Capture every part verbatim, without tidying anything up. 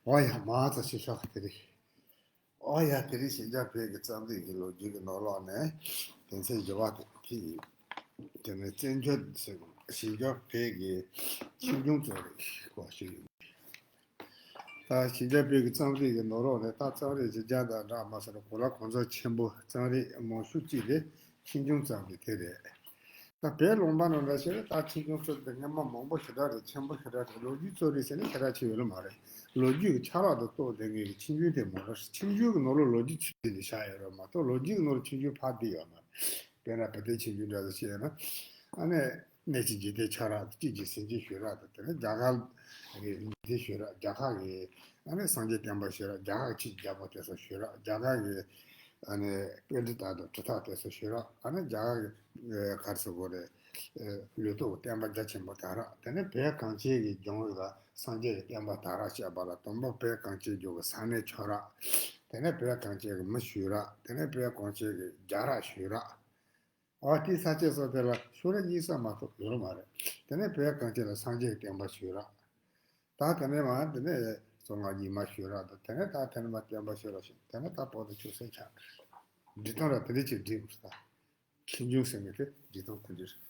ཨོ་ཡ་མ་ཚ་ཤི་ཤོག་དེ་རིང་། ཨོ་ཡ་དེ་རིང་ཞིང་ཆ་བོད་ཀྱི་རྩོམ་རིག་གི་ལོ་རྒྱུས་ཀྱི་ནང་ལོགས་ནས་དོན་ཚན་བཞི་པ་དེ་ཕྱི་ཡིན། དེ་ནས་བཙན་བྱོལ་ཞིང་ཆ་བོད་ཀྱི་ཆོས་འབྱུང་རྩོམ་རིག་སྐོར་ཞིག་ཡིན། ད་ཞིང་ཆ་བོད་ཀྱི་རྩོམ་རིག་གི་ནང་ལོགས་ནས་ད་རྩོམ་རིག་ཞིབ་རྒྱས་དང་འདྲ་མ་ཟེར་ན་གོ་ལ་གོང་ཚོ་ཆེན་པོ། རྩོམ་རིག་མང་ཤོས་གཅིག་དེ་ཆོས་འབྱུང་རྩོམ་རིག་དེ་རེད། ད་བོད་ལུང་པ་ནང་འདྲ་ཞིག་ལ་ད་ཆོས་འབྱུང་རྩོམ་དེ་སྔ་མ་མང་པོ་ཞེ་དྲག་རེད། ཆེན་པོ་ཞེ་དྲག་རེད། ལོ་རྒྱུས་རྩོམ་རིག་ཟེར་ན་ཞེ་དྲག་ཆེ་ཡོད་ལ་མ་རེད། ལོ་རྒྱུས་ཀྱི་ཆ་ལག་ཏུ་གཏོགས་བསྡད་མཁན་གྱི་ཆོས་འབྱུང་དེ་མང་རེད། ཆོས་འབྱུང་གི་ནང་ལོགས་ལོ་རྒྱུས་ཚུད་དེ་བཞག་ཡོད་རེད་མ་གཏོགས་ལོ་རྒྱུས་ཀྱི་ནང་ལ་ཆོས་འབྱུང་ཕར་བསྡུས་ཡོད་མ་རེད། དཔེར་ན་བོད་དོན་ཆོས་འབྱུང་འདྲ་ཟེར་བཤད་ན། ཨ་ནི་གནས་ཆེན་འཇིག་རྟེན་ཆོས་རབ་དང་། སྐྱིད་ཀྱི་སེམས་ཅན་ཞུས་རབ་དང་། དེ་ནས་རྒྱ་གར་གྱི་འཇིག་རྟེན་ཞུས་རབ། རྒྱ་གར་གྱི་ཨ་ནི་སངས་རྒྱས་བསྟན་པ་ཞུས་རབ། རྒྱ་གར་གྱི་ཆོས་ཀྱི་རྒྱལ་པོ་དེ་ཚོ་ཞུས་རབ། རྒྱ་གར་གྱི་ཨ་ནི་པཎྜི་ཏ་དང་གྲུབ་མཐའ་དེ་ཚོ་ཞུས་རབ། ཨ་ནི་རྒྱ་གར་གྱི་ཨེ་ག་རེ་ཟེར་དགོས་རེད། ཨེ་ལུང་རྟོགས་བསྟན་པ་རྒྱ་ཆེན་པོ་དར་རབ། དེ་ནས་བོད་གངས་ཅན་གྱི་ལྗོངས་ལ་སངས་རྒྱས་ཀྱི་བསྟན་པ་དར་རབ་བྱས་པ་ལ་དང་པོ་བོད་གངས་ཅན་ལྗོངས་ཀྱི་ས་གནས་ཆོས་རབ། དེ་ནས་བོད་གངས་ཅན་གྱི་མི་ཞུས་རབ། དེ་ནས་བོད་གངས་ཅན་གྱི་རྒྱལ་རབས་ཞུས་རབ། འོ་དེའི་ས་བཅད་སོགས་དེ་ལ་ཤོ་ལོ་ཀ་གཉིས་གསུམ་མ་གཏོགས་ཡོད་མ་རེད། དེ་ནས་བོད་གངས་ཅན་ལ་སངས་རྒྱས་ཀྱི་བསྟན་པ་ཞུས་རབ། ད་དེ་ནས་མར་དེ་ནས་གསང་སྔགས་རྙིང་མ་ཞུས་རབ་དང་། དེ་ནས་ད་དེ་ནས་མར་བསྟན་པ་ཞུས་རབ་ཞིང་། དེ་ནས་ད་བོད་དུ་ཆོས་སྲིད་ཆགས། འབྲི་སྟངས་ར་དེ་འདྲ་ཅིག་འབྲི་དགོས་ས། ཆོས་འབྱུང་ཟེར་མཁན་དེ་འབྲི་སྟངས་དེ་འདྲ་རེད།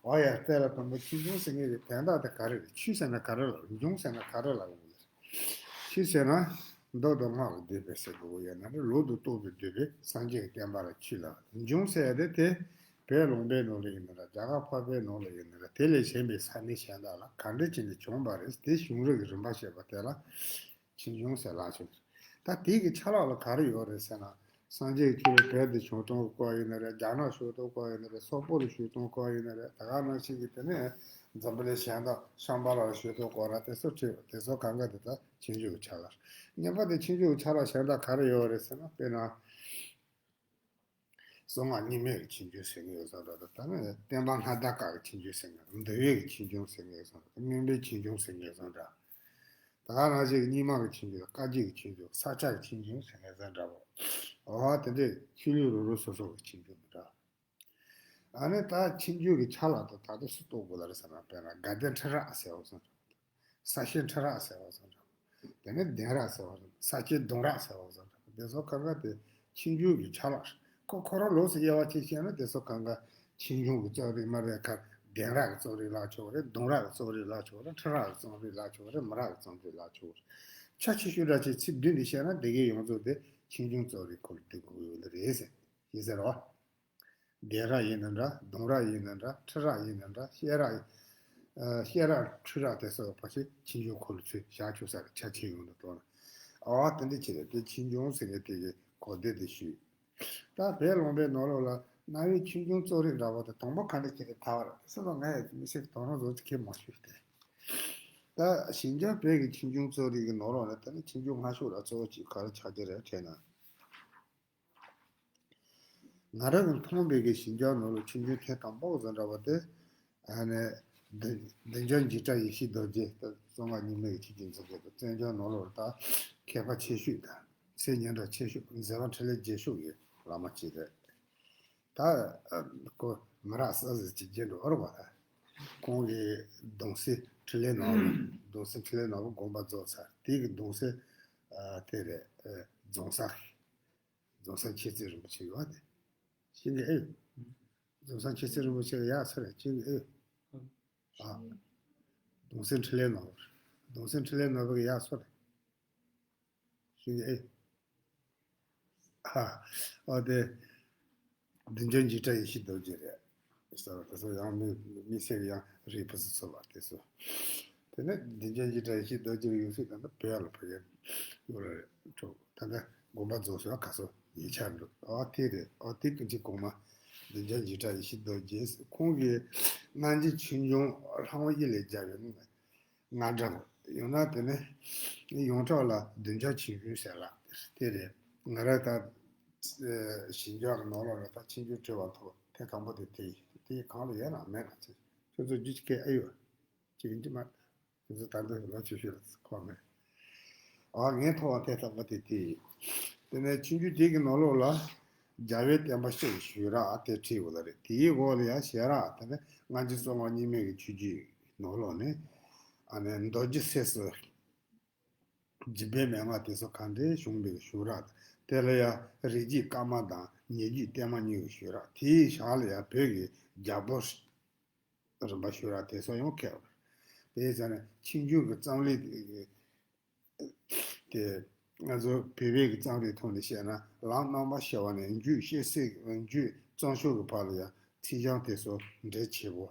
འོ་ཡ། དེ་ལ་དང་པོ་ཆོས་འབྱུང་ཟེར་མཁན་གྱི་དོན་དག་དེ་ག་རེ་རེད། ཆོས་ཟེར་ན་ག་རེ་ལབ། འབྱུང་ཟེར་ན་ག་རེ་ལབ་དགོས་རེད། ཆོས་ཟེར་ན་མདོ་དང་སྔགས་ལ་བསྡུས་པའི་ཟེར་དགོས་ཡོད་ན་རེད། ལུགས་དང་རྟོགས་པས་བསྡུས་པའི་སངས་རྒྱས་ཀྱི་བསྟན་པ་ལ་ཆོས་ལབ། འབྱུང་ཟེར་ཡ་དེ་དེ་བོད་ལུང་པའི་ནང་ལ་ཡིན་ན་ར། རྒྱ་གར་འཕགས་པའི་ནང་ལ་ཡིན་ན་ར། དེ་ལས་གཞན་པའི་ས་གནས་གཞན་དག་ལ་ག་འདྲ་བྱས་ནས་བྱུང་བ་རེད། དེ་བྱུང་རིམ་གྱི་རིམ་པ་བཤད་པ་དེ་ལ་ཆོས་འབྱུང་ཟེར་ལབ་ཆོག་གི་རེད། ད་དེ་གི་ཆ་ལག་ལ་ག་རེ་ཡོད་རེད་ཟེར་ན། སངས་རྒྱས་ཀྱི་ཆོས་བོད་དུ་བྱུང་སྟངས་སྐོར་ཡིན་ན་རེད། རྒྱ་ནག་བྱུང་སྟངས་སྐོར་ཡིན་ན་རེད། སོག་པོ་ལ་བྱུང་སྟངས་སྐོར་ཡིན་ན་རེད། ད་ག་ནང་བཞིན་གྱི་དེ་ནས་འཛམ་བུ་གླིང་གཞན་དག་ཤམ་བྷ་ལ་ལ་བྱུང་སྟངས་སྐོར་ར། དེ་ཚོ་བྲིས་པ་དེ་ཚོ་གང་ག་དེ་ད་ཆོས་འབྱུང་གི་ཆ་ལག་རེད། གཉིས་པ་དེ་ཆོས་འབྱུང་གི་ཆ་ལག་གཞན་དག་ག་རེ་ཡོད་རེད་ཟེར་ན། དཔེར་ན། གསང་སྔགས་རྙིང་མའི་ཆོས་འབྱུང་ཟེར་མཁན་ཡོད་ས་འདྲ་དང་། ད་ནི་བསྟན་པ་སྔ་དར་སྐབས་ཀྱི་ཆོས་འབྱུང་ཟེར་མཁན། འདུལ་བའི་ཆོས་འབྱུང་ཟེར་མཁན་ཡོད་ས་འདྲ། སྔོན་པོའི་ཆོས་འབྱུང་ཟེར་མཁན་ཡོད་ས་འདྲ། ད་ག་ནང་བཞིན་རྙིང་མ་གི་ཆོས་འབྱུང་། བཀའ་བརྒྱུད་ཀྱི་ཆོས་འབྱུང་། ས་སྐྱ་གི་ཆོས་འབྱུང་ཟེར་མཁན་ཡོད་ས་འདྲ་བོ། འོ་དེ་འདྲའི་ཆོས་ལུགས་རང་རང་སོ་སོ་གི་ཆོས་འབྱུང་མི་འདྲ། ཨ་ནི་ད་ཆོས་འབྱུང་གི་ཆ་ལག་ཏུ་ད་དུང་སུ་གཏོགས་དགོས་ལ་རེད་ཟེར་ན། དཔེར་ན་དགའ་ལྡན་ཁྲི་རབས་ཟེར་བ་སོང་། ས་སྐྱ་ཁྲི་རབས་ཟེར་བ་སོང་། དེ་ནས་གདན་རབས་ཟེར་བ་སོང་། ས་སྐྱའི་གདུང་རབས་ཟེར་བ་སོང་། དེ་ཚོ་གང་ག་དེ་ཆོས་འབྱུང་གི་ཆ་ལག་རེད། ཁོ་ཁོ་རང་ལོགས་སུ་དབྱེ་བ་ཕྱེ་བཤད་ན་དེ་ཚོ་གང་ག་ཆོས་འབྱུང་གི་རྩོམ་རིག་མ་རེད། ཁ་གདན་རབས་ཀྱི་རྩོམ་རིག་ལབ་ཆོག་རེད། གདུང་རབས་ཀྱི་རྩོམ་རིག་ལབ་ཆོག་རེད། ཁྲི་རབས་ཀྱི་རྩོམ་རིག་ལབ་ཆོག་རེད། མི་རབས་ཀྱི་རྩོམ་རིག་ལབ་ཆོག་རེད། ཆ་ཆེ་ཤོས་འདྲ་ཅིག་ཚིག་བསྡུས་ནས་བཤད་ན་དེ་གའི་ཡོངས་རྫོགས་དེ་ཆོས་འབྱུང་རྩོམ་རིག་ཁོ་ལ་འདུ་དགོས་ཡོད་ནི་རེད་ཟེར། ཡིན་ཟེར་རོ། གདན་རབས་ཡིན་ན་འདྲ། གདུང་རབས་ཡིན་ན་འདྲ། ཁྲི་རབས་ཡིན་ན་འདྲ། བཤད་རབས། ཨ། བཤད་རབས། ཁྲི་རབས་དེ་ཚོ་ཕལ་ཆེར་ཆོས་འབྱུང་ཁོ་ལ་ཚུད་བཞག་ཆོག་ས་རེད། ཆ་ཆེ་ཡོང་དུ་གཏོང་ན། ཨ། དེ་འདྲ་ཅིག་རེད། དེ་ཆོས་འབྱུང་ཟེར་མཁན་དེ་གི་གོ་བདེ་དེ་ཞུས། ད་བོད་ལུང་པའི་ནང་ལོགས་ལ་གནའ་བོའི་ཆོས་འབྱུང་རྩོམ་རིག་འདྲ་བོ་དེ་དང་པོ་ག་འདྲ་ཅིག་ནས་དར་བ་རེད་ཟེར་ན། ང་ཡང་མི་ཤེས། དོ་སྣང་བཟོ་ཅིག་གི་མ་ཞུས་ཏེ། ད་ཞིང་ཆ་བོད་ཀྱི་ཆོས་འབྱུང་རྩོམ་རིག་གི་ནང་ལོགས་ལ་དེ་ནི་ཆོས་འབྱུང་སྔ་ཤོས་ལ་གཙོ་བོ་ཅིག་ག་རེ་ཆགས་ཀྱི་རེད་དྲན་ན། ང་རང་གིས་མཐོང་བའི་གི་ཞིབ་འཇུག་ནང་ལ་ཆོས་འབྱུང་ཐེངས་དང་པོ་བཟོ་འདྲ་བ་དེ། ཨ་ནི་བདུན་བདུན་ཅུ་འཇིགས་བྲལ་ཡེ་ཤེས་རྡོ་རྗེ་དང་གསང་སྔགས་རྙིང་མའི་གི་ཆོས་ཀྱི་མཛོད་དེ་དང་། བཙན་བྱོལ་ནང་ལོགས་ད་མཁས་པ་ཆེ་ཤོས་དང་མཚན་སྙན་གྲགས་ཆེ་ཤོས་མཛད་པ་འཕྲིན་ལས་རྒྱས་ཤོས་ཀྱི་བླ་མ་གཅིག་རེད། ད་ཁོ་མི་རབས་གསར་ཟིག་ཅིག་རྗེས་འགྲོ་བར་བ་ད་ཁོང་གི་གདུང་སྲས་འཕྲིན་ལས་ནོར་བུ། གདུང་སྲས་འཕྲིན་ལས་ནོར་བུ་དགོངས་པ་རྫོགས་ཚར། དེ་གི་གདུང་སྲས་ཨ་དེ་རེད། ཨ་རྫོང་གསར། རྫོང་གསར་མཁྱེན་བརྩེ་རིན་པོ་ཆེ་ཡོད་དེ། ཤེས་ཀྱི་ཨེ་ཡོད། རྫོང་གསར་མཁྱེན་བརྩེ་རིན་པོ་ཆེ་གི་ཡག་སུ་རེད། ཤེས་ཀྱི་ཨེ་ཡོད། ཨ། གདུང་སྲས་འཕྲིན་ལས་ནོར་བུ། གདུང་སྲས་འཕྲིན་ལས་ནོར་བུ་གི་ཡག་སུ་རེད། ཤེས་ཀྱི་ཨེ་ཡོད། ཨ། ཨོ་དེ། བདུན་ཅུ་འཇིགས་བྲལ་ཡེ་ཤེས་རྡོ་རྗེ་རེད། ཟེར་བ་དེ་ཚོ་ཡང་མི་མི་སེར་ཡང་རིག་པ་སུ་ཚོ་བ་དེ་ཚོ། དེ་ནས་བདུན་ཅུ་འཇིགས་བྲལ་ཡེ་ཤེས་རྡོ་རྗེ་ཡོད་སྲིད་ད་ལྟ་བོད་ལ་ཕ་གི་ཡོད་རེད་འགྲོ། ད་ལྟ་དགོངས་པ་རྫོགས་སོང་། ག་སོ་ཡིག་ཆ་འགྲོ། ཨོ་དེ་རེད། ཨོ་དེ་གི་གཅིག་གོང་མ་བདུན་ཅུ་འཇིགས་བྲལ་ཡེ་ཤེས་རྡོ་རྗེ། ཁོང་གིས་སྔ་འགྱུར་ཆོས་འབྱུང་ལྷ་དབང་དབྱིངས་ལས་སྦྱར་བའི་སྔགས་འགྲེལ། ཡང་ན་དེ་ནས་ཡོངས་གྲགས་ལ་བདུན་ཅུ་ཆོས་འབྱུང་ཟེར་ལ། དེ་རེད། ང་རང་ད་ཞིབ་འཇུག་གི་ནང་ལོགས་ལ་ད་ཆོས་འབྱུང་བྲིས་པ་ཐོག་དེ་དང་པོ་དེ་དེ་ཡིན། དེ་གང་ལ་ཡོད་ན་མེད་ན་ཚེ་ཁྱོད་ཚོ་རྒྱུས་ཀྱི་ཨེ་ཡོད་ཅིག་ཡིན་གྱི་མ། ཁྱོད་ཚོ་ད་འདི་ལོ་ཆུང་ཤོས་ལ་གོ་མེད། ཨ་ངའི་ཐོག་དེ་དང་པོ་དེ་དེ་ཡིན། དེ་ནས་ཆོས་འབྱུང་དེ་གི་ནང་ལོགས་ལ་རྒྱལ་བའི་བསྟན་པ་སྤྱི་ཞུས་ར་དེ་བྲིས་ཡོད་ལ་རེད། དེའི་འོག་ལ་ཡང་ཞལ་རག་དེ་ནས་སྔ་འགྱུར་གསང་སྔགས་རྙིང་མའི་གི་ཆོས་བརྒྱུད་ནང་ལོགས་ནས་ཨ་ནི་མདོ་རྒྱུད་སེལ་སྲིད། སྦྱིན་པའི་མན་ངག་དེ་ཚོ་ག་འདྲའི་བྱུང་བའི་ཞུ་རགས་དང་། དེ་ལ་ཡང་རིགས་རྒྱུད་བཀའ་མ་དང་ཉེ་བརྒྱུད་བརྟན་མ་གཉིས་ཀྱི་ཞུ་རགས། དེའི་ཞར་ལ་ཡང་བོད་ཀྱི་རྒྱལ་པོ་རིམ་པ་ཞུ་རགས་དེ་ཚོ་ཡང་ཁེལ་བ་རེད། དེ་ཡིན་ཙང་ནས་ཆོས་འབྱུང་གི་རྩོམ་རིག་དེ་ང་ཚོ་བོད་པའི་གི་རྩོམ་རིག་ཐོག་ནས་བཤད་ན། ལམ་རྣམ་པར་ཕྱེ་བ་ནས་རྒྱུད་བཤད་སྲོལ། རྒྱུད་རྩོམ་ཤུགས་ཀྱི་བར་ལ་ཡང་ཚིག་རྐྱང་དེ་ཚོ་འགྲེལ་ཆེ་བོ།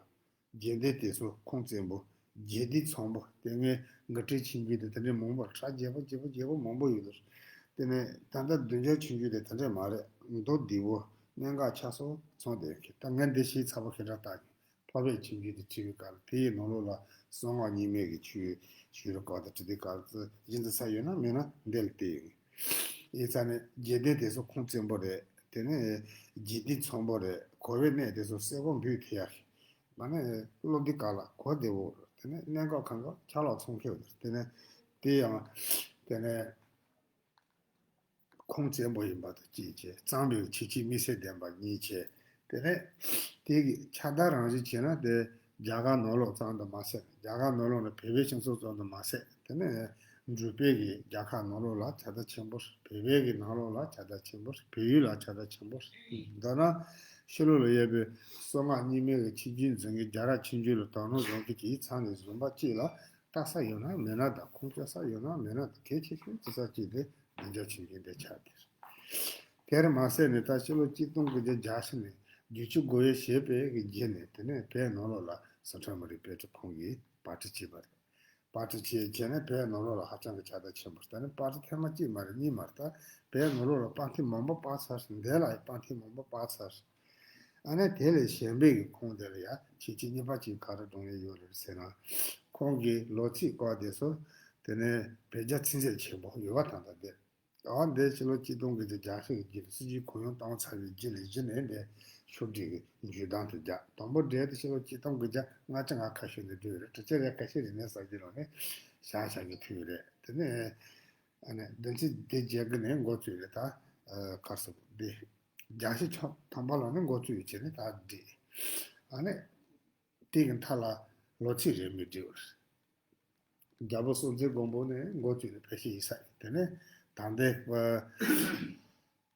རྒྱན་ལྡན་དེ་ཚོ་ཁུངས་བཙན་པོ། རྒྱས་བསྡུས་ཚང་པོ། དེ་སྔའི་དངུལ་ཁྲིའི་ཆོས་འབྱུང་དེ་དེ་འདྲའི་མང་པོ། ཕྲ་རྒྱས་པོ་རྒྱས་པོ་རྒྱས་པོ་མང་པོ་ཡོད་རེད། དེ་ནས་ད་ལྟ་བདུན་ཅུ་ཆོས་འབྱུང་དེ་དེ་འདྲ་མ་རེད། མདོ་བསྡུས་པོ། གནད་འགག་ཆ་ཚང་ཚང་བསྡད་མཁན། ད་ངས་འདི་ཞིག་ཚ་པོ་ཁེ་དྲག་བཏགས་ཀྱི། འཕགས་པའི་ཆོས་འབྱུང་དེ་བྲིས་པའི་སྐབས་ལ། དེའི་ནང་ལོགས་ལ་གསང་སྔགས་རྙིང་མའི་གི་ཆོས་ཞུ་རུ་སྐབས་དང་བྲིས་དུས་སྐབས་སུ་གཞི་འཛིན་ས་ཡོད་ན་མེད་ན་འདི་ལ་བལྟས་ཡོད། ཡིན་ཙང་ནས་རྒྱས་བསྡུས་དེ་ཚོ་ཁུངས་བཙན་པོ་རེད། དེ་ནས་རྒྱས་བསྡུས་ཚང་པོ་རེད། གོ་བའི་གནས་དེ་ཚོ་གསལ་པོ་འབུས་ཐུབ་ཡག་གི། མ་ནས་སློབ་དུས་སྐབས་ལ་གོ་བདེ་བོ། དེ་ནས་གནད་འགག་གང་ག་ཆ་ལག་ཚང་ཁེལ་བ་དེ། དེ་ནས་དེ་ཡང་དེ་ནས་ཁུངས་བཙན་པོ་ཡིན་པ་དང་གཅིག་བྱས། རྩོམ་པའི་ཁྱད་ཆོས་དམིགས་བསལ་ལྡན་པ་གཉིས་བྱས། དེ་ནས་དེ་གི་ཁྱབ་བརྡལ་རང་བཞིན་བྱས་ན། དེ་རྒྱ་གར་ནང་ལོགས་ཙམ་དུ་མ་ཟད། རྒྱ་གར་ནང་ལོགས་ནས་བོད་པའི་སྤྱི་ཚོགས་ཙམ་དུ་མ་ཟད། དེ་ནས་འབྲུག་པའི་གི་རྒྱལ་ཁབ་ནང་ལོགས་ལ་ཁྱབ་བརྡལ་ཆེན་པོ་རེད། བོད་པའི་གི་ནང་ལོགས་ལ་ཁྱབ་བརྡལ་ཆེན་པོ་རེད། བལ་ཡུལ་ལ་ཁྱབ་བརྡལ་ཆེན་པོ་རེད། མདོར་ན་ཕྱི་ལོགས་ལ་ཡོད་པའི་གསང་སྔགས་རྙིང་མའི་གི་ཆོས་བརྒྱུད་འཛིན་མཁན། རྒྱལ་རབས་ཆོས་འབྱུང་ལ་དོ་སྣང་བཟོ་མཁན་གྱི་ཚང་ནས་བཟུང་བ་གཅིག་ལ་བལྟ་ས་ཡོད་ན་མེད་ན་དང་། ཁུངས་བཙན་ས་ཡོད་ན་མེད་ན་དང་། གལ་ཆེ་ཤོས་བརྩི་ས་གཅིག་དེ་བདུན་ཅུ་ཆོས་འབྱུང་དེ་ཆགས་བསྡད་རེད། དེར་མ་ཟད་ནས་ད་ཕྱི་ལོ་གཅིག་སྟོང་དགུ་བརྒྱ་གྱ་བཞི་ནས་བདུན་ཅུ་དགུ་བའི་ཞེས་པའི་གི་རྗེས་ནས། དེ་ནས་བོད་ནང་ལོགས་ལ་སི་ཁྲོན་མི་རིགས་དཔེ་སྐྲུན་ཁང་གིས་པར་སྐྲུན་བྱས་པ་རེད། པར་སྐྲུན་བྱས་བྱས་ནས་བོད་ནང་ལོགས་ལ་ཧ་ཅང་གི་ཁྱབ་བརྡལ་ཆེན་པོ་རེད། ད་ནི་པར་སྐྲུན་ཐེངས་མ་གཅིག་མ་རེད། གཉིས་མ་རེད། ད་བོད་ནང་ལོགས་ལ་པར་ཐེངས་མང་པོ་པར་ཚར། འདི་ལ་ཡང་པར་ཐེངས་མང་པོ་པར་ཚར། ཨ་ནི་དེ་ལས་གཞན་པའི་གི་ཁུངས་དེ་ལ་ཡང་ཁྱད་ཆོས་གཉིས་པ་གཅིག་ག་རེ་བགྲང་ཡས་ཡོད་རེད་ཟེར་ན། ཁོང་གི་ལོ་ཚིགས་སྐོར་དེ་ཚོ་དེ་ནས་བོད་རྒྱ་ཚིག་མཛོད་ཆེན་པོ་ཡོད་པ་དང་། ད་དེ། འོ་འདི་ཕྱི་ལོ་གཅིག་སྟོང་དགུ་བརྒྱ་གྱ་བཞི་གི་རྗེས་ལ་སྲིད་བྱུས་གུ་ཡངས་བཏང་ཚར་བའི་རྗེས་ལ་གཞི་ནས་འདི་ཕྱོགས་སྒྲིག་གི་འཇུག་ལྡང་དུ་བརྒྱབ། དང་པོ་འབྲེལ་དེ་ཕྱི་ལོ་གཅིག་སྟོང་དགུ་བརྒྱ་ལྔ་བཅུ་ང་ཁ་ཤས་ནས་བསྒྲིགས་རེད། དྲི་ཆ་རེ་ཁ་ཤས་རིག་གནས་གསར་བརྗེ་ལོ་ནས་བཞག་བཞག་གི་ཐུག་རེད། དེ་ནས་ཨ་ནི་བདུན་ཚིགས་དེ་རྗེས་ཀྱི་ནས་འགོ་བཙུགས་རེད། ད་གར་སོང་འདི་རྒྱལ་ཕྱི་ཆོས་དང་པོ་ལོ་ནས་འགོ་བཙུགས་ཡོད་བྱས་ནས་ད་བསྒྲིགས། ཨ་ནི་དེ་གི་མཐའ་ལ་ལོ་ཚིགས་རེ་མི་བསྒྲིགས་པར། རྒྱལ་པོ་སྲོང་བཙན་སྒམ་པོ་ནས་འགོ་བཙུགས་ནས་ཕལ་ཆེར་ཡིན་ས་ཡིན། དེ་ནས་ད་ལྟའི་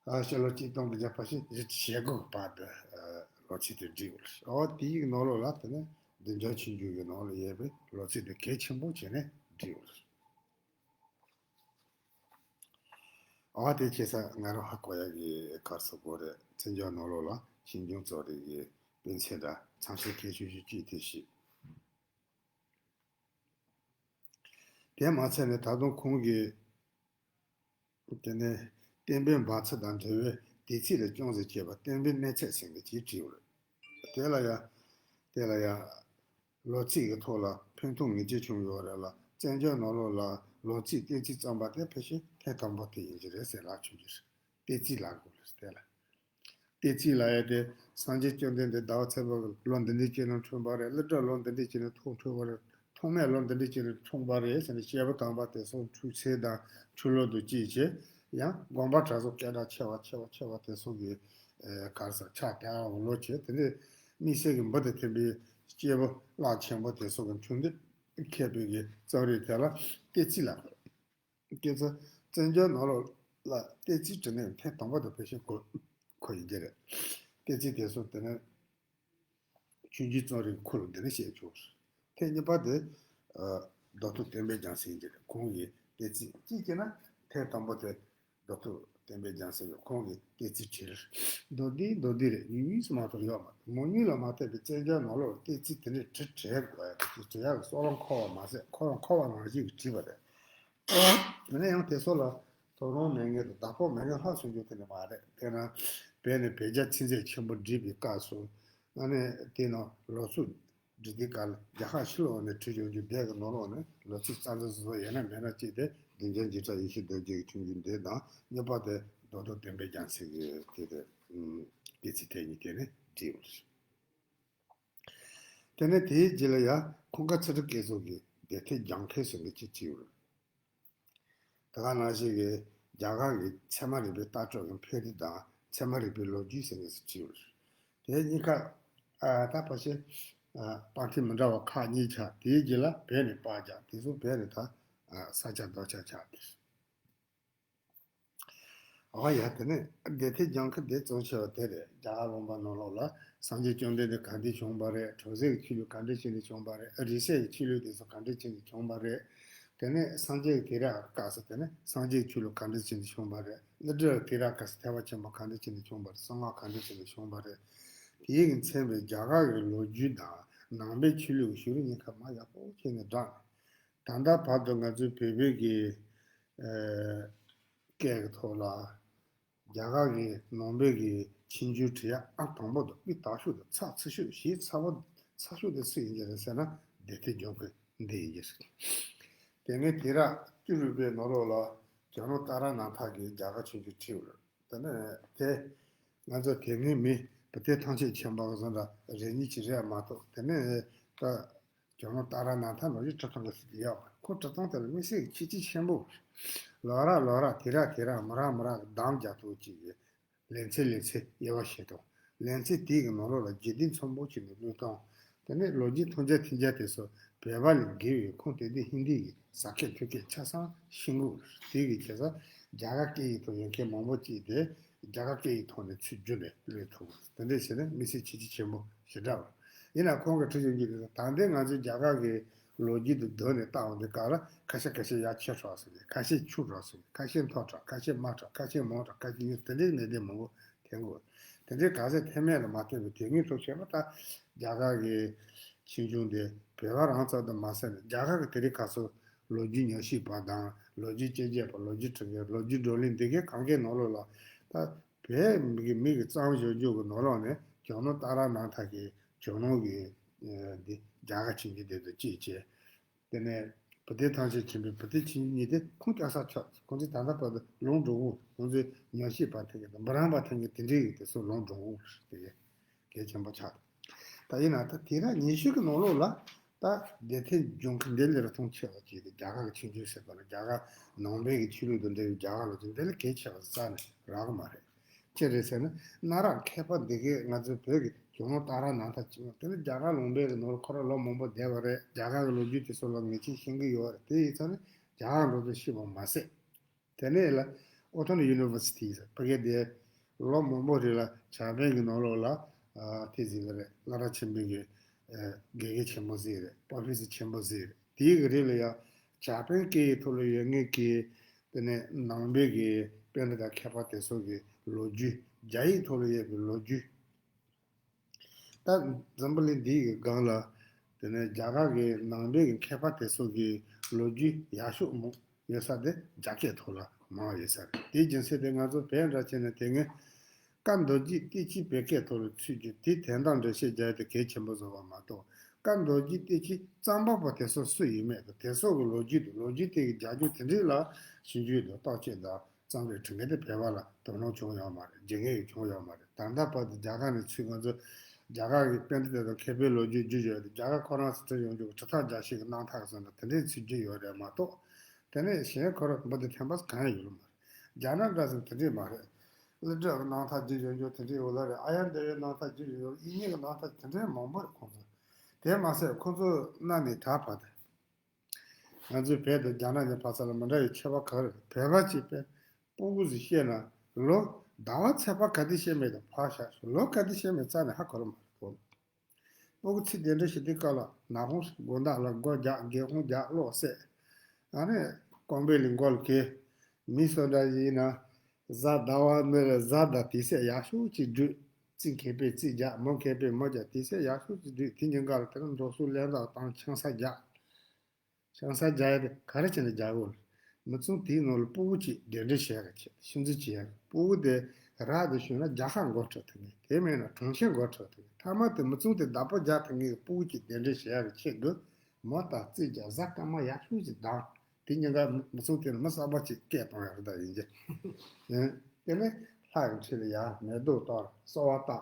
ཨ་ཕྱི་ལོ་གཅིག་སྟོང་དགུ་བརྒྱ་ཕལ་ཆེར་བཞི་བཅུ་ཞེ་དགུ་བར་དུ་ཨ་ལོ་ཚིགས་དེ་བསྒྲིགས་ཡོད་རེད། འོ་དེའི་ནང་ལོགས་ལ་དེ་ནས་བདུན་ཅུ་ཆོས་འབྱུང་གི་ནང་ལ་ཡོད་པའི་ལོ་ཚིགས་དེ་གལ་ཆེན་པོ་བྱས་ནས་བསྒྲིགས་ཡོད་རེད། ཨ་དེ་བྱས་ཙང་ང་རང་ཧ་གོ་ཡག་གི་གར་སོང་དགོས་རེད། བཙན་བྱོལ་ནང་ལོགས་ལ་ཆོས་འབྱུང་རྩོམ་རིག་གི་སྤུས་ཚད་དང་ཚང་ཤེས་གལ་ཆེ་ཤོས་གཅིག་དེ་ཞིག་དེ་མ་ཚད་ནས་ད་དུང་ཁོང་གིས་དེ་ནས་བསྟན་པའི་འབབ་ཚུགས་དང་འབྲེལ་བའི་དུས་ཚིགས་ལ་ཅུང་ཟད་དཔྱད་པ། བསྟན་པའི་གནས་ཚད་ཟེར་མཁན་ཅིག་བྲིས་ཡོད་རེད། དེ་ལ་ཡང་དེ་ལ་ཡང་ལོ་ཚིགས་ཀྱི་ཐོག་ལ་ཕན་ཐོགས་ངེས་ཅན་བྱུང་ཡོད་རེད་ལ། བཙན་བྱོལ་ནང་ལོགས་ལ་ལོ་ཚིགས་བསྟན་རྩིས་བརྩམས་པ་དེ་ཕལ་ཆེར་ཐེངས་དང་པོ་དེ་ཡིན་གྱི་རེད་ཟེར་ལབ་བྱུང་གི་རེད། བསྟན་རྩིས་ལབ་དགོས་རེད་དེ་ལ། བསྟན་རྩིས་ལབ་ཡ་དེ་སངས་རྒྱས་བཅོམ་ལྡན་འདས་ཟླ་བ་ཚེས་པ་ལོ་འདི་འདྲའི་ཅིག་ནང་འཁྲུངས་པ་རེད། ཀླུ་སྒྲུབ་ལོ་འདི་འདྲའི་ཅིག་ནང་ཐུགས་འཁྲུངས་པ་རེད། ཐོགས་མེད་ལོ་འདི་འདྲའི་ཅིག་ནང་འཁྲུངས་པ་རེད་ཟེར་ནས། སྐྱེས་བུ་དམ་པ་དེ་ཚོ་འཁྲུངས་ཚེས་དང་འཁྲུངས་ལོ་དང་བཅས་བྱས། ཡང་དགོན་པ་གྲྭ་ཚང་སྐད་གྲགས་ཆེ་བ་ཆེ་བ་ཆེ་བ་དེ་ཚོ་གི་ཨེ་ག་རེ་ཟེར་ཕྱག་དེ་འོ་ལོ་བྱས། དེ་ནས་དམིགས་བསལ་གྱི་འབུ་དང་མཐུན་པའི་སྐྱེས་བུ་རླབས་ཆེན་པོ་དེ་ཚོ་གི་འཁྲུངས་འདས་མཁས་པའི་གི་རྩོམ་རིག་དེ་ལ་བསྟན་རྩིས་ལབ་དགོས། སྐྱེས་ཚེ་བཙན་བྱོལ་ནང་ལོགས་ལ་བསྟན་རྩིས་བྲིས་ནས་ཐེངས་དང་པོ་དེ་ཕལ་ཆེར་ཁོ་ཁོ་ཡིན་གྱི་རེད། བསྟན་རྩིས་དེ་ཚོ་དེ་ནས་ཆོས་འབྱུང་རྩོམ་རིག་ཁུལ་འདི་ནས་བཤད་ཆོག་ཐེངས་གཉིས་པ་དེ་ཨ་རྡོ་ཐོ་བསྟན་པའི་རྒྱལ་མཚན་ཡིན་གྱི་རེད། ཁོང་གིས་བསྟན་རྩིས་གཅིག་བྱས་ན་ཐེངས་དང་པོ་དེ་རྡོ་ཐོ་བསྟན་པའི་རྒྱལ་མཚན་གྱིས་ཁོང་གིས་བསྟན་རྩིས་བྲིས། མདོར་བསྡུས་མདོར་བསྡུས་རེད། ཉུང་ཉུང་སུ་མ་གཏོགས་ཡོད་མ་རེད། མང་ཉུང་ལ་མ་ལྟོས་པའི་བཙན་བྱོལ་ནང་ལོགས་བསྟན་རྩིས་དེ་འདྲས་བྲིས་བྲིས་དགོས་ཡ་དེ་བྲིས་ཡག་གི་སྲོལ་ལམ་འཁོར་བ་མ་ཟད། ཁོ་རང་འཁོར་བ་རང་བཞིན་གྱིས་བྲིས་པ་རེད། ཡིན་ན་ཡང་དེ་ཚོ་ལ་དོ་སྣང་མེད་མཁན་དང་བདག་པོ་མེད་མཁན་ལྷག་སོང་རྒྱུ་དེ་འདྲ་མ་རེད། དཔེར་ན་བོད་ནས་བོད་རྒྱ་ཚིག་མཛོད་ཆེན་པོ་བསྒྲིགས་པའི་སྐབས་སུ། ཨ་ནི་དེ་ནང་ལོ་ཚིགས་བསྒྲིགས་དུས་སྐབས་ལ་རྒྱ་གར་ཕྱི་ལོགས་ནས་བྲིས་ཡོང་རྒྱུ་དེ་གི་ནང་ལོགས་ནས་ལོ་ཚིགས་རྩ་འཛིན་བཟོ་ཡོད་ན་མེད་ན་གཅིག་དེ་བདུན་ཅན་འཇིགས་བྲལ་ཡེ་ཤེས་རྡོ་རྗེ་གི་ཆོས་འབྱུང་དེ་དང་། གཉིས་པ་དེ་རྡོ་ཐོ་བསྟན་པའི་རྒྱལ་མཚན་གྱི་དེ་དེ་བསྟན་རྩིས་དེ་གཉིས་དེ་ནས་བྲིས་ཡོད་རེད། དེ་ནས་དེའི་རྗེས་ལ་ཡང་ཁུངས་དཀར་ཚུལ་ཁྲིམས་བསྐྱེད་རྫོགས་ཀྱི་སྡེ་ཐེར་རྒྱང་འཁྱོངས་ཟེར་མཁན་ཅིག་བྲིས་ཡོད་རེད། དེ་ག་ནང་བཞིན་གྱི་རྒྱ་གར་གྱི་ཚད་མ་རིག་པའི་ལྟ་གྲུབ་ཀྱི་འཕེལ་རིམ་དང་། ཚད་མ་རིག་པའི་ལོ་རྒྱུས་ཟེར་མཁན་ཅིག་བྲིས་ཡོད་རེད། དེ་གཉིས་ཀ་ཨ་ད་ཕལ་ཆེར་ཨ་པར་ཐེངས་མི་འདྲ་བ་ཁག་གཉིས་ཆགས། དེའི་རྗེས་ལ་བོད་ནས་པར་རྒྱག་དེ་ཚོ་བོད་ནས་ད་ ཨ་ས་ཆ་རྡོ་ཆག་ཆགས་ཏེ། ཨོ་ཡ། དེ་ནས་བདེ་ཐེག་ལྗོངས་མཁན་དེ་གཙོ་ཆེ་བ་དེ་རེད། རྒྱ་གར་ལུང་པ་ནང་ལོགས་ལ་སངས་རྒྱས་བཅོམ་ལྡན་འདས་ག་འདྲས་བྱུང་བ་རེད། འཕྲོག་བྱེད་ཀྱི་ཆོས་ལུགས་ག་འདྲས་བྱས་ནས་བྱུང་བ་རེད། རིགས་སད་ཀྱི་ཆོས་ལུགས་དེ་ཚོ་ག་འདྲས་བྱས་ནས་བྱུང་བ་རེད། དེ་ནས་སངས་རྒྱས་ཀྱི་དུས་རབས་སྐབས་སུ་དེ་ནས་སངས་རྒྱས་ཀྱི་ཆོས་ལུགས་ག་འདྲས་བྱས་ནས་བྱུང་བ་རེད། ཀླུ་སྒྲུབ་དུས་རབས་སྐབས་སུ་ཐེག་པ་ཆེན་པོ་ག་འདྲས་བྱས་ནས་བྱུང་བ་རེད། གསང་སྔགས་ག་འདྲས་བྱས་ནས་བྱུང་བ་རེད། དེའི་གི་མཚན་པའི་རྒྱ་གར་གྱི་ལོ་རྒྱུས་དང་ནང་པའི་ཆོས་ལུགས་ཀྱི་བྱུ་རུ་གཉིས་ཀ་མ་ཡག་པོ་བྱས་ནས་བསྒྲགས་ནས། ད་ལྟ་བར་དུ་ང་ཚོའི་བོད་པའི་གི་ཨ་སྐད་ཀྱི་ཐོག་ལ་རྒྱ་གར་གྱི་ནང་པའི་གི་ཆོས་འབྱུང་བྲི་ཡག་ཨང་དང་པོ་དང་དབུས་དག་ཤོས་དང་ཚགས་ཚུད་ཤོས། གཞི་ཚ་བོ་ཚ་ཤོས་དེ་སུ་ཡིན་གྱི་རེད་ཟེར་ན། བདེ་ཐེག་ལྗོངས་མཁན་འདི་ཡིན་གྱི་རེད། དེ་ནས་དུས་རབས་བཅུ་དྲུག་པའི་ནང་ལོགས་ལ་ཇོ་ནང་ཏཱ་ར་ནཱ་ཐ་གིས་རྒྱ་གར་ཆོས་འབྱུང་བྲིས་པ་རེད། དེ་ནས་དེ་ང་ཚོ་དེ་སྔའི་མི་བུ་སྟོན་ཐམས་ཅད་མཁྱེན་པ་གི་བཟོ་འདྲ་རེ་གཉིས་ཀྱི་རེད་མ་གཏོགས། དེ་ནས་ད་ཇོ་ནང་ཏཱ་ར་ནཱ་ཐ་ལོ་རྒྱུས་བྲི་སྟངས་གི་སྲིད་ཀྱི་ཡོད་པ། ཁོ་བྲི་སྟངས་དེ་ལ་དམིགས་བསལ་གྱི་ཁྱད་ཆོས་ཆེན་པོ། ལོགས་ར་ལོགས་ར་དུས་རབས་དུས་རབས་མི་རབས་མི་རབས་ཀྱི་གདམ་རྒྱག་ཐུབ་ཅིག་ཡོད། ལེ་ཚན་ལེ་ཚན་དབྱེ་བ་ཕྱེ་སྟངས། ལེ་ཚན་དེའི་གི་ནང་ལོགས་ལ་རྒྱུད་སྡེ་མཚོན་པོ་བྱས་ནས་བླུགས་སྟངས། དེ་ནས་ལོ་རྒྱུས་ཐོན་རྒྱུ་ཐོན་རྒྱུ་དེ་ཚོ་བོད་པ་ལས་བརྒལ་བའི་ཁུངས་དེ་དུས་ཧིན་དི་གི་ཟ་སྐད་ཐོས་སྐད་ཆ་ཚང་ཤེས་དགོས། དེ་གི་བྱས་ཙང་རྒྱ་གར་སྐད་ཡིག་ཐོག་ཡོད་མཁན་མང་པོ་ཅིག་དེ་རྒྱ་གར་སྐད་ཡིག་ཐོག་ནས་ཚུར་བསྒྱུར་ནས་བླུགས་ཐུབ། དེ་འདྲ་བྱས་ན་དམིགས་བསལ་ཁྱད་ཆོས་ཆེན་པོ་ཞེ་དྲག་རེད། ཡིན་ན་ཁོང་གིས་བྲིས་ཡོང་རྒྱུ་དེ་ད་ལྟའི་ང་ཚོའི་རྒྱ་གར་གི་ལོ་རྒྱུས་དེ་བསྡུར་ནས་བལྟ་འོང་དུས་སྐབས་ལ་ཁ་ཤས་ཁ་ཤས་ཡར་ཆེ་དྲགས་སོང་། ཁ་ཤས་ཆུང་དྲགས་སོང་། ཁ་ཤས་མཐོ་དྲགས། ཁ་ཤས་དམའ་དྲགས། ཁ་ཤས་མང་དྲགས། ཁ་ཤས་ཉུང་དྲགས། ཁ་ཤས་གཉིས། དེ་འདྲའི་གནད་དོན་མང་པོ་ཐོན་གྱི་ཡོད། དེ་འདྲའི་ག་ཚད་ཐོན་མིན་ལ་མ་ལྟོས་པའི་དོན་དངོས་ཐོག་བཤད་པ་ད་རྒྱ་གར་གྱི་ཆོས་འབྱུང་དེ་བོད་པ་རང་ཙམ་དུ་མ་ཟད་ནས་རྒྱ་གར་གྱི་དེ་རིང་ཁ་སང་ལོ་རྒྱུས་ཉམས་ཞིབ་པ་དང་ལོ་རྒྱུས་དཔྱད་བརྗོད་པ། ལོ་རྒྱུས་འབྲི་མཁན། ལོ་རྒྱུས་བགྲོ་གླེང་འདི་གའི་གང་གའི་ནང་ལོགས་ལ་ད་བོད་མི་གི་མི་གི་རྩོམ་ཞིབ་འཇུག་གི་ནང་ལོགས་ནས་ཇོ་ནང་ཏཱ་ར་ནཱ་ཐ་གི་ཇོ་ནང་གི་ཨ་འདི་རྒྱ་གར་ཆོས་འབྱུང་དེ་དང་བཅས་བྱས། དེ་ནས་བུ་སྟོན་ཐམས་ཅད་མཁྱེན་པའི་བུ་སྟོན་ཆོས་འབྱུང་གཉིས་དེ་ཁུངས་བསྐྱར་གསོ་ཆགས། ཁོང་ཚོས་ད་ལྟ་བར་དུ་ལུང་འདྲ་བོ། ཁོང་ཚོས་ཉམས་ཞིབ་པ་ཐོན་མཁན་དང་འབུམ་རམས་པ་ཐོན་མཁན་དེ་འདྲའི་ཡིན། དེ་ཚོ་ལུང་འདྲ་བོ་རེད། དེ་གལ་ཆེན་པོ་ཆགས་འདུག། ད་ཡིན་ན་ད་དུས་རབས་ཉི་ཤུ་གི་ནང་ལོགས་ལ་ད་བདེ་ཐེག་ལྗོངས་མཁན་འདི་ལས་ར་མཐོང་ཆེ་བ་ཅིག་རེད། རྒྱ་གར་གྱི་ཆོས་འབྱུང་ཟེར་བ་ལ་རྒྱ་གར་ནང་པའི་གི་ཆོས་ལུགས་དང་འབྲེལ་བའི་རྒྱ་གར་ལོ་རྒྱུས་འདི་ལས་གལ་ཆེ་བ་རྩ་ནས་རག་གི་མ་རེད། ཅི་རེད་ཟེར་ན་གནའ་རབས་མཁས་པ་འདི་གས་ང་ཚོའི་བོད་ཀྱི་ཇོ་ནང་ཏཱ་ར་ནཱ་ཐ་ཅིག་དེ་ནི་རྒྱ་གར་ལུང་པའི་གི་ནང་ལ་ཁོ་རང་ལོ་མང་པོ་བསྡད་པ་རེད། རྒྱ་གར་གི་ལོ་རྒྱུས་དེ་ཚོ་ལ་ངེས་ཅན་ཤེས་ཀྱི་ཡོད་རེད། དེ་ཡིན་ཙང་ནི་རྒྱ་གར་འགྲོ་དུས་ཤེས་པ་མ་ཟད། དེ་ནས་ལ་ཨོ་ཐོན་ཡུ་ནི་ཝར་སི་ཊི་ཟེར་ཕ་གི་དེ་ལོ་མང་པོ་རིང་ལ་ཇ་པན་གྱི་ནང་ལོགས་ལ་ཨ་དེ་ཟིག་རེད། བླ་རབས་ཆེན་པོའི་གི་ཨ་དགེ་རྒན་ཆེན་པོ་ཟིག་རེད། པོ་རོ་ཕེ་སར་ཆེན་པོ་ཟིག་རེད། དེའི་གི་རིང་ལ་ཡང་ཇ་པན་སྐད་ཡིག་ཐོག་ལ་ཡོད་མཁན་གྱི་དེ་ནས་ནང་པའི་གི་པཎྜི་ཏ་མཁས་པ་དེ་ཚོ་གི་ལོ་རྒྱུས། རྒྱ་ཡིག་ཐོག་ལ་ཡོད་པའི་ལོ་རྒྱུས། ད་འཛམ་བུ་གླིང་འདིའི་གི་སྒང་ལ་དེ་ནས་རྒྱ་གར་གྱི་ནང་པའི་གི་མཁས་པ་དེ་ཚོ་གི་ལོ་རྒྱུས་ཡག་ཤོས་མང་ཡོད་ས་དེ་རྒྱ་སྐད་ཐོག་ལ་མང་ཡོད་ས་རེད། དེའི་རྒྱུ་མཚན་དེ་ང་ཚོ་བོད་འདྲ་བྱས་ན་དེ་སྔའི་བཀའ་མདོ་རྒྱུད་བསྟན་བཅོས་བོད་སྐད་ཐོག་ལ་ཚུད་རྒྱུ་དེ་དོན་དག་འགྲེལ་བཤད་རྒྱག་ཡ་དེ་གལ་ཆེན་པོ་བཟོ་བ་མ་གཏོགས། བཀའ་མདོ་རྒྱུད་བསྟན་བཅོས་རྩོམ་པ་པོ་དེ་ཚོ་སུ་ཡིན་མིན་དང་དེ་ཚོ་གི་ལོ་རྒྱུས་དང་ལོ་རྒྱུས་དེ་གི་རྒྱབ་ལྗོངས་དེ་འདྲས་ལ་ཞིབ་འཇུག་དང་བརྟག་དཔྱད་དང་རྩོམ་རིག་བྲིས་མཁན་དེ་བོད་པ་ལ་དོ་སྣང་བྱུང་ཡོད་མ་རེད། བྱེད་མཁན་ཡང་བྱུང་ཡོད་མ་རེད། ད་ལྟ་བར་དུ་རྒྱ་གར་ནས་ཚུར་ང་ཚོ་རྒྱ་གར་གྱི་པཎྜི་ཏ་དང་མཁས་པའི་ལོ་རྒྱུས་བརྒྱུད་བྱས་ཏེ་རྒྱ་གར་ཁོ་རང་ཚོ་བྲིས་ཡོང་རྒྱུ་གི་ཁྲི་ཐག་བརྒྱ་ཞིག་གི་རྣམ་ཐར་ཟེར་ན་དེ་འདྲས་ཚུར་བརྒྱུད་ཡོད་རེད་མ་གཏོགས། དེ་ནས་གཞན་ཁོ་རང་འབུ་དེ་ཐེམ་པ་གང་ཡང་ཡོད་མ་རེད། རྒྱ་ནག་འདྲ་ཟེར་དེ་འདྲས་མ་རེད། ཀླུ་སྒྲུབ་ཀྱི་རྣམ་ཐར་བརྒྱུད་ཡོང་རྒྱུ་དེ་འདྲས་ཡོད་ལ་རེད། ཨཱརྱ་དེ་བའི་རྣམ་ཐར་བརྒྱུད་ཡོང་རྒྱུ། དབྱིག་གཉེན་གྱི་རྣམ་ཐར་དེ་འདྲས་མང་པོ་རེད་ཁོང་ཚོ། དེ་མ་ཟད་ཁོང་ཚོ་གནའ་ནས་ད་བར་དུ། ང་ཚོའི་བོད་དང་རྒྱ་ནག་གཉིས་བར་ལ་མི་འདྲ་བའི་ཁྱད་པར་ག་རེ་རེད། བོད་པ་གཅིག་པས་སྤུ་གུ་ཟིག་སྐྱེས་ན་ལོ་ཟླ་བ་ཚེས་པ་ག་དུས་སྐྱེས་མིན་དང་ཕར་བཞག་ལོ་ག་དུས་སྐྱེས་མིན་རྩ་ནས་ཧ་གོ་རུ་མ་རེད། སྤུ་གུ་ཚེ་གདན་འདྲེན་བྱེད་དུས་སྐབས་ལ་ནག་ཁུང་དགོང་དག་ལ་སྒོ་རྒྱག་སྒེའུ་ཁུང་རྒྱག་གློག་བསད། ཨ་ནི་རྐང་པའི་ལི་མགོ་ལ་གས། མི་སོ་འདྲ་ཡིན་ན་གཟའ་ཟླ་བ་མི་རེ་གཟའ་ཟླ་དུས་ཚོད་ཡག་ཤོས་ཅིག་བསྒྲུགས། རྩིས་མཁས་པས་རྩིས་རྒྱག་མོ་མཁས་པས་མོ་རྒྱག་དུས་ཚོད་ཡག་ཤོས་ཅིག་བསྒྲུགས། དེ་ཉིན་འགའ་ལ་དེ་ལ་འགྲོ་སོང་ལེན་ཏོག་དང་ཆང་ས་རྒྱག་ཆང་ས་རྒྱག་ཡ་དེ་ག་རེ་བྱས་ནས་རྒྱག་དགོས་རེད། མི་ཚང་དེའི་ནང་ལ་སྤུ་གུ་གཅིག་གདན་འདྲེན་བྱེད་ཡ་གི་ཆེད་ཤིང་རྩི་བྱེད་ཡ་གི། སྤུ་གུ་དེ་རག་དེ་བྱུང་ན་རྒྱལ་ཁབ་འགོ་ཁྲིད་ཐུབ་ངེས། དེ་མེད་ན་གྲོང་ཁྱེར་འགོ་ཁྲིད་ཐུབ་ངེས། མཐའ་མ་དེ་མི་ཚང་དེ་བདག་པོ་རྒྱག་ཐུབ་ངེས་ཀྱི་སྤུ་གུ་གཅིག་གདན་འདྲེན་བྱེད་ཡ་གི་ཆེད་དུ་མོ་དང་རྩིས་རྒྱག་གཟའ་སྐར་མ་ཡག་ཤོས་ཅིག་བདམས། དེ་ཉིན་འགའ་མི་ཚང་དེ་ལ་མི་གསར་པ་ཅིག་སྐད་གཏོང་ཡ་རེད། ད་ཡིན་གྱི། དེ་ནས་ལྷ་ཡི་ཁྲི་ལ་ཡར་མེ་ཏོག་གཏོར། གསོལ་བ་བཏབ།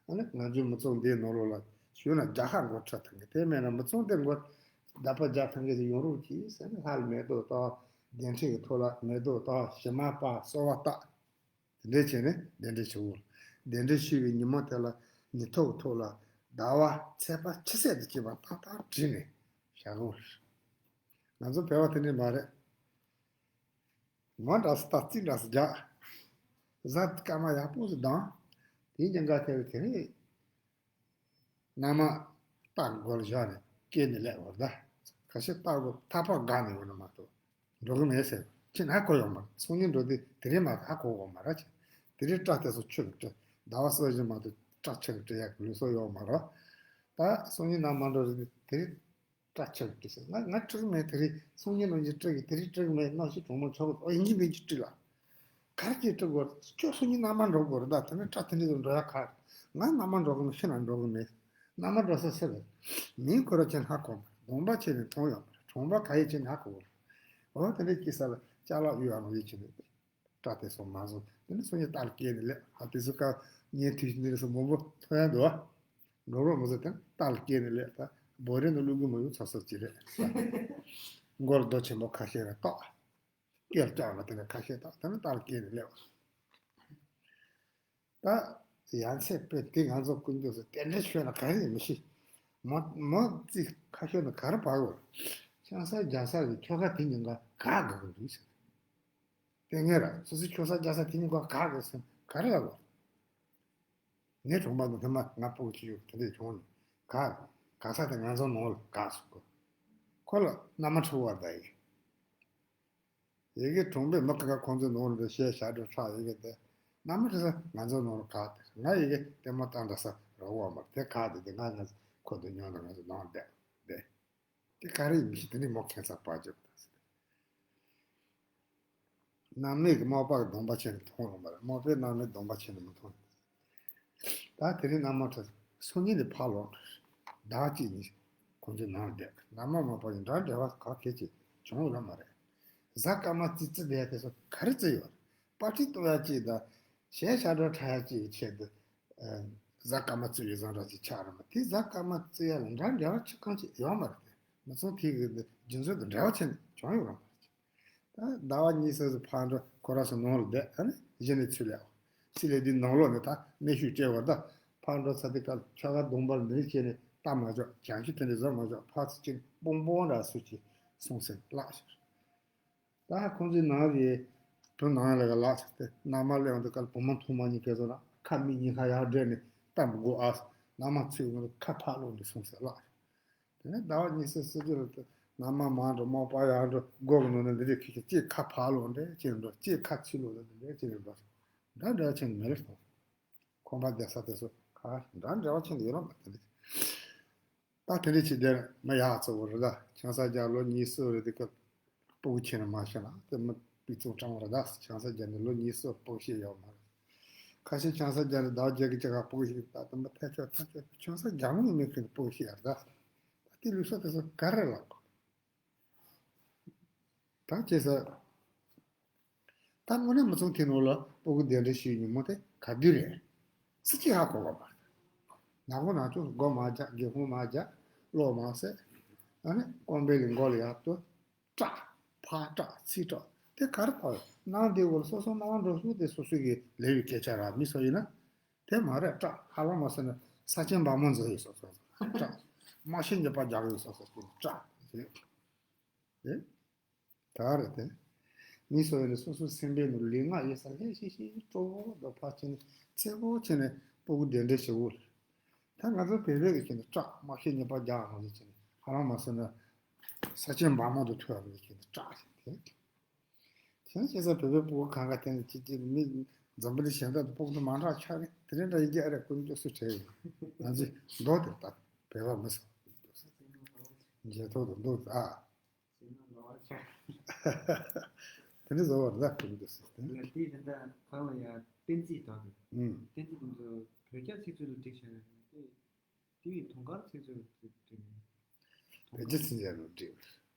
ཨ་ནི་ང་ཚོའི་མི་ཚང་འདིའི་ནང་ལོགས་ལ་བྱུང་ན་རྒྱལ་ཁབ་འགོ་ཁྲིད་ཐུབ་ངེས། དེ་མེད་ན་མི་ཚང་དེ་འགོ་བདག་པོ་རྒྱག་ཐུབ་མཁན་ཞིག་ཡོང་རོགས་གྱིས་ཟེར་ནས་ལྷ་ལ་མེ་ཏོག་གཏོར། གདན་ཁྲི་གི་ཐོག་ལ་མེ་ཏོག་གཏོར། ཞི་མ་སྤར། གསོལ་བ་བཏབ། དེ་འདྲས་བྱས་ནས་གདན་འདྲེན་ཞུ་དགོས། གདན་འདྲེན་ཞུས་པའི་ཉིན་མོ་དེ་ལ་ཉིན་ཐོ་གི་ཐོག་ལ་ཟླ་བ་ཚེས་པ་ཆུ་ཚོད་དང་བཅས་པ་ཏག་ཏག་བྲིས་ནས་བཞག་དགོས། ང་ཚོ་བོད་པ་དེ་འདྲ་མ་རེད། མོ་འདྲ་སུ་ལྟ་རྩིས་འདྲ་སུ་རྒྱག་གཟའ་སྐར་མ་ཡག་པོ་ཞིག་ལྡང་། དེའི་རྐྱེན་ག་ཐེ་བའི་དེ་རེད། མནའ་མ་རྟ་མགོ་ལ་བཞག་ནས་སྐྱེལ་ནས་སླེབས་བར་ད། ཁ་ཤས་རྟ་མགོ་ཐག་པ་བསྒགས་ནས་ཡོང་ན་མ་གཏོགས་འགྲོ་གི་མེད་ཟེར། ཁྱེད་ཧ་གོ་ཡོང་མ་རེད། སང་ཉིན་འགྲོ་དུས་དེ་རིང་མ་ཧ་གོ་གོ་མ་རེད། ཁྱེད་དེ་རིང་སྐྲ་དེ་ཚོ་ཆུ་གི་བཀྲུ། ཟླ་བ་གསར་བཞིན་མ་གཏོགས་སྐྲ་ཆུ་གི་བཀྲུ་ཡག་གི་ལུགས་སྲོལ་ཡོད་མ་རེད། ད་སང་ཉིན་ནམ་མ་འགྲོ་རེད། དེ་རིང་སྐྲ་ཆུ་གི་བཀྲུ་ཟེར། ང་ང་བཀྲུ་གི་མེད། དེ་རིང་སང་ཉིན་ནམ་ཞིག་བཀྲུ་གི། དེ་རིང་བཀྲུ་གི་མེད། ནམ་ཞིག་གྲོགས་མོ་ཆོག་གི། ཨོ་ཡིན་གྱི་མིན་གྱི་བཀྲུ་ལ། ག་རེ་བྱས་བཀྲུ་དགོས་རེད། ཁྱོད་སང་ཉིན་མནའ་མ་འགྲོ་དགོས་རེད། ད་དེ་ནས་སྐྲ་དེ་འདྲ་ཚོ་འགྲོ་ཡག་ག་རེད། ང་མནའ་མ་འགྲོ་གི་མེད། ཤི་ན་འགྲོ་གི་མེད། མནའ་མ་འགྲོ་ས་སུ་རེད། མིང་ཁོ་རང་ཁྱེད་ཧ་གོ་མ་རེད། གདོང་པ་ཁྱེད་ནས་མཐོང་ཡོད་མ་རེད། གྲོང་པ་ག་ཡེ་ཁྱེད་ནས་ཧ་གོ་གི་རེད། འོ་དེ་འདྲ་སྐྱེས་ས་ལ་ཅ་ལག་གཡུག་ཡག་ནང་བཞིན་བྱས་ནས་སྐྲ་དེ་ཚོ་མ་བཟོ། དེ་ནས་སང་ཉིན་རྟ་ལ་སྐྱེལ་ནས་སླེབས། ཨ་དེ་ཚོ་ཀ་ཉན་དུས་འདི་རེད་ཟེར་མང་པོ་ཐོན་ཡག་འདུག་ཨ། འགྲོ་རོགས་མ་བཟོ། དེ་རྟ་ལ་སྐྱེལ་ནས་སླེབས། ད་སྦོ་རི་ནང་བླུག་གི་མ་ཡོང་ཚ་ཚ་ཅིག་རེད། མགོ་ལ་རྡོ་ཆེན་པོ་ཁ་ཤས་རེ་བཏགས། སྐེ་ལ་ལྕགས་ལ་དེ་ནས་ཁ་ཤས་བཏགས། དེ་ནས་རྟ་ལ་སྐྱེལ་ནས་སླེབས། ད་ཡ་མཚན་དཔེ་དེ་ང་ཚོ་ཀུན་སྤྱོད་ཚོ་དེ་འདྲ་ཤོད་ན་ག་རེ་ཡིན་མི་ཤེས། མོ་མོ་རྩིས་ཁ་ཤོར་ན་ག་རེ་བབས་ཡོད། ཆང་ས་རྒྱག་ས་གི་ཁྱོ་ག་དེ་གཉིས་ཀ་ག་དགའ་གི་འདུག་ཟེར། དེ་ངས་ར་སོ་སོའི་ཁྱོ་ས་རྒྱག་ས་དེ་གཉིས་ཀ་ག་དགའ་ཟེར་ག་རེ་ལབ་དགོས། ངའི་གྲོང་པ་དང་ཐ་མ་ང་སྤུ་གུ་གཅིག་ཡོད་དེ་འདྲས་བྱུང་ནས་ག་ག་ས་དེ་ང་ཚོ་ནང་ལ་ག་སོང་གོ། ཁོ་ལ་མནའ་མ་ཁྲིད་པར་ད་ཡིན། ཡི་གེ་གྲོང་པའི་མི་ཁ་ཁ་ཁོང་ཚོའི་ནང་ལ་གཞས་ཞབས་བྲོ་འཁྲབ། ཡི་གེ་དེ་མནའ་མ་ཁྲིད་ས་ང་ཚོ་ནང་ལ་ག་དེ། ང་ཡི་གེ་ལྟད་མོ་ལྟ་འདྲ་ས་རོགས་བ་མར་དེ་ག་དེ། དེ་ང་ང་ཁོ་དེ་ཉོན་ན་ང་ཚོ་ནང་བསྡད་བསྡད། དེ་ག་རེ་ཡིན་མི་ཤེས། དེ་ནས་མོ་ཁྱད་མཚར་བ་བརྗོད་པ་དང་། མནའ་མས་ཀྱི་རྨོག་པ་གི་གདོང་པ་ཆེ་ནས་མཐོང་རུང་བ་རེད། རྨོག་པས་མནའ་མའི་གདོང་པ་ཆེ་ནས་མི་མཐོང་། ད་དེ་རིང་མནའ་མ་ཁྲིད། སང་ཉིན་ནས་ཕར་ལོག་ཟླ་བ་གཅིག་གཉིས་ཁོང་ཚོའི་ནང་བསྡད། མནའ་མ་རྨོག་པ་ཡིན་འདྲ་འབྲེལ་བ་ག་གེ་ཅིག་བྱུང་ཡོད་མ་རེད། གཟའ་སྐར་མ་རྩི་རྩི་བསྡད་དེ་ཚོ་ག་རེ་རྩི་ཡོད་རེད། པར་སྐྲུན་གཏོང་ཡག་ཅིག་དང་གཞས་ཞབས་བྲོ་འཁྲབ་ཡག་ཅིག་གི་ཆེད་དུ། གཟའ་སྐར་མ་རྩི་བའི་བཟང་འདྲ་ཅིག་ཆགས་རེད་མ། དེ་གཟའ་སྐར་མ་རྩི་ཡག་ལ་འདྲ་འབྲེལ་བ་ཆེ་གང་ཅིག་ཡོད་མ་རེད་དེ། མི་ཚང་དེ་གི་རྒྱུ་མཚན་དང་འབྲེལ་བ་ཆེ་ནས་བྱུང་ཡོད་རེད་མ་རེད། ད་ཟླ་བ་གཉིས་ཙམ་ཕར་འགྲོ། ཁོ་རང་ཚོ་ནང་ལ་བསྡད། ཨ་ནི་གཞི་ནས་ཚུར་སླེབས། ཚུར་སླེབས་དུས་ནང་ལོགས་ནས་ད་གནོན་ཤུགས་སྤྲད་པ་ད། ཕར་འགྲོ་ཚར་དུས་སྐབས་ཁྱོ་ག་གདོང་པར་འདི་བྱས་ནས་ལྟ་མ་ཆོག་བྱང་ཆུབ་དེ་འདྲ་བཟོ་མ་ཆོག་ཕར་ཚུར་བྱས་ནས་སྤོང་སྤོང་འདྲ་སུ་ཅིག་སོང་ཟེར་ལབ་ཤག་ད་ཁོང་ཚོའི་ནང་གི་བུ་ནང་ལ་ག་ལབ་ཤག་སྟེ། མནའ་མ་སླེབས་དུས་སྐབས་བུ་མོ་མཐོང་མ་མྱོང་ཁྱེད་ཚོ་ལ་ཁ་མིག་གཉིས་ཀ་ཡར་བགྲད་ནས་ལྟ་མི་དགོས་ཨ། མནའ་མ་ཚུར་ཁ་ཕར་ལོག་ནས་སོང་ཟེར་ལབ་ཤག་དེ་ནས་ཟླ་བ་གཉིས་ཙམ་ཙམ་ཅིག་ལ་མནའ་མ་མར་འགྲོ། རྨོག་པ་ཡར་འགྲོ། སྒོ་གི་ནང་ནས་འདི་འདྲས་ཁྱེད་ཀྱིས་གཅིག་ཁ་ཕར་ལོག་འདྲ་ཅིག་འགྲོ། གཅིག་ཁ་ཚུར་ལོག་འདྲ་ཅིག་འགྲོ། འདྲ་འདྲ་ཆེན་མེད་རེད་དོ། ཁང་པ་བསྡད་ས་དེ་ཚོ་ག་འདྲ་འབྲེལ་བ་ཆེན་པོ་ཡོད་རེད་མ། དེ་འདྲས། ད་དེ་འདྲས་བྱས་བསྡད་མི་ཡག་ཚོ་བོ་རེད། ད་ཆང་ས་རྒྱག་ལོ་གཉིས་གསུམ་རེད། དེ་སྐབས་སྤུ་གུ་ཁྱེར་ནས་མ་ཤི་ན་དེ་མི་སྤུས་གཙང་དྲང་བ་རེད། ད་ཆང་ས་རྒྱག་ནས་ལོ་གཉིས་གསུམ་སྤུ་གུ་ཤི་ཡོད་མ་རེད། ཁ་ཤས་ཆང་ས་རྒྱག་ནས་ཟླ་བ་བརྒྱད་ཀྱི་ཅི་ག་སྤུ་གུ་ཤི། ད་དེ་མི་ཐལ་ཆོག་ཐལ་ཆོག་ཆང་ས་རྒྱག་མྱོང་མེད་མཁན་སྤུ་གུ་ཤི་ཡ་རེད། ད་ད་དེ་ལུགས་སྲོལ་དེ་ཚོ་ག་རེ་ལབ་དགོས། ད་བྱས་ཙང་། ད་དངོས་གནས་མི་ཚང་དེ་ནང་ལ་སྤུ་གུ་གདན་འདྲེན་ཞུས་ཉིན་མོ་དེ་ག་དུས་རེད། སུ་གཅིག་ཧ་གོ་གི་མ་རེད། ནག་པོ་ནག་ཅོག་སྒོ་མ་རྒྱག་སྒེའུ་ཁུང་མ་རྒྱག་གློག་མ་གསལ། ཨ་ནི་ཀོང་པོའི་ལི་མགོ་ལ་ཡར་གཏུག་སྐྲག་ཕར་སྐྲག་ཚུར་སྐྲག་དེ་ག་རེ་ཕ་ཡོད་ནང་དེ་གོ་ལ་སོ་སོ་ནང་འགྲོ་སོང་དེ་སོ་སོ་གི་ལས་ཡུལ་སྐད་ཆ་ར། མི་སུ་ཡིན་ན་དེ་མ་རེད། སྐྲག་ཧ་ལམ་མ་སོང་ན་ས་ཆེན་འབར་མོ་འཛིན་ཡོད་སོ་སོ་སྐྲག་མ་ཤི་ཉེས་པ་རྒྱག་ཡོད་སོ་སོ་སྐྲག་ཨེ། ད་རེད་དེ། མི་སུ་ཡིན་ན་སོ་སོའི་སེམས་པའི་ནང་ལུས་ངག་ཡིད་གསུམ་ལྷོད་ཤིག་ཤིག་སྤྲོ་བོ་དང་ཕར་ཕྱིན་ཚེ་བོ་ཕྱིན་ནས་སྤུ་གུ་གདན་འདྲེན་ཞུ་བོ། ད་ང་ཚོ་བོད་པའི་གི་ཁྱེད་ནི་སྐྲག་མ་ཤི་ཉེས་པ་རྒྱག་མ་ཤི་ཁྱེད་ནི་ཧ་ལམ་མ་སོང་ན་ས་ཆེན་འབར་མོ་དུ་ཐུག་ཡ་མི་ཁྱེད་ནི་སྐྲག་ཞིག་དེ། དེ་ནས་བྱས་ཙང་བོད་པའི་སྤུ་གུ་གང་ག་དེ་ནི་ཅིག་ཅིག་མི་འཛམ་བུ་གླིང་གཞན་དག་ཏུ་སྤུ་གུ་དེ་མ་འདྲ་ཆགས་རེད། དེ་རིང་འདྲ་ཡིན་གྱི་ཨ་རེད། ཀུན་སྤྱོད་སུ་བྲལ་ཡོད། ང་ཚོས་མདོ་དེ་ལྟ་བོད་པ་མི་སོང་། འཇལ་ཐོག་ཏུ་འདུག་ཨ། དེ་ནི་བཟོ་བར་ལ་ཀུན་སྤྱོད་སུ་དེ་ནི། དེ་དེ་འདྲ་གང་ལ་ཡང་བསྟན་རྩིས་དང་། ཨུམ། བསྟན་རྩིས་དེ་ཚོ་བོད་རྒྱ་ཚིག་མཛོད་ལ་བསྒྲིགས་བྱས་ནས་དེ། དེ་ཡི་དུང་དཀར་ཚིག་མཛོད་དུ་བསྒྲིགས་ནས། བོད་རྒྱ་ཚིག་མཛོད་ནང་བསྒྲིགས།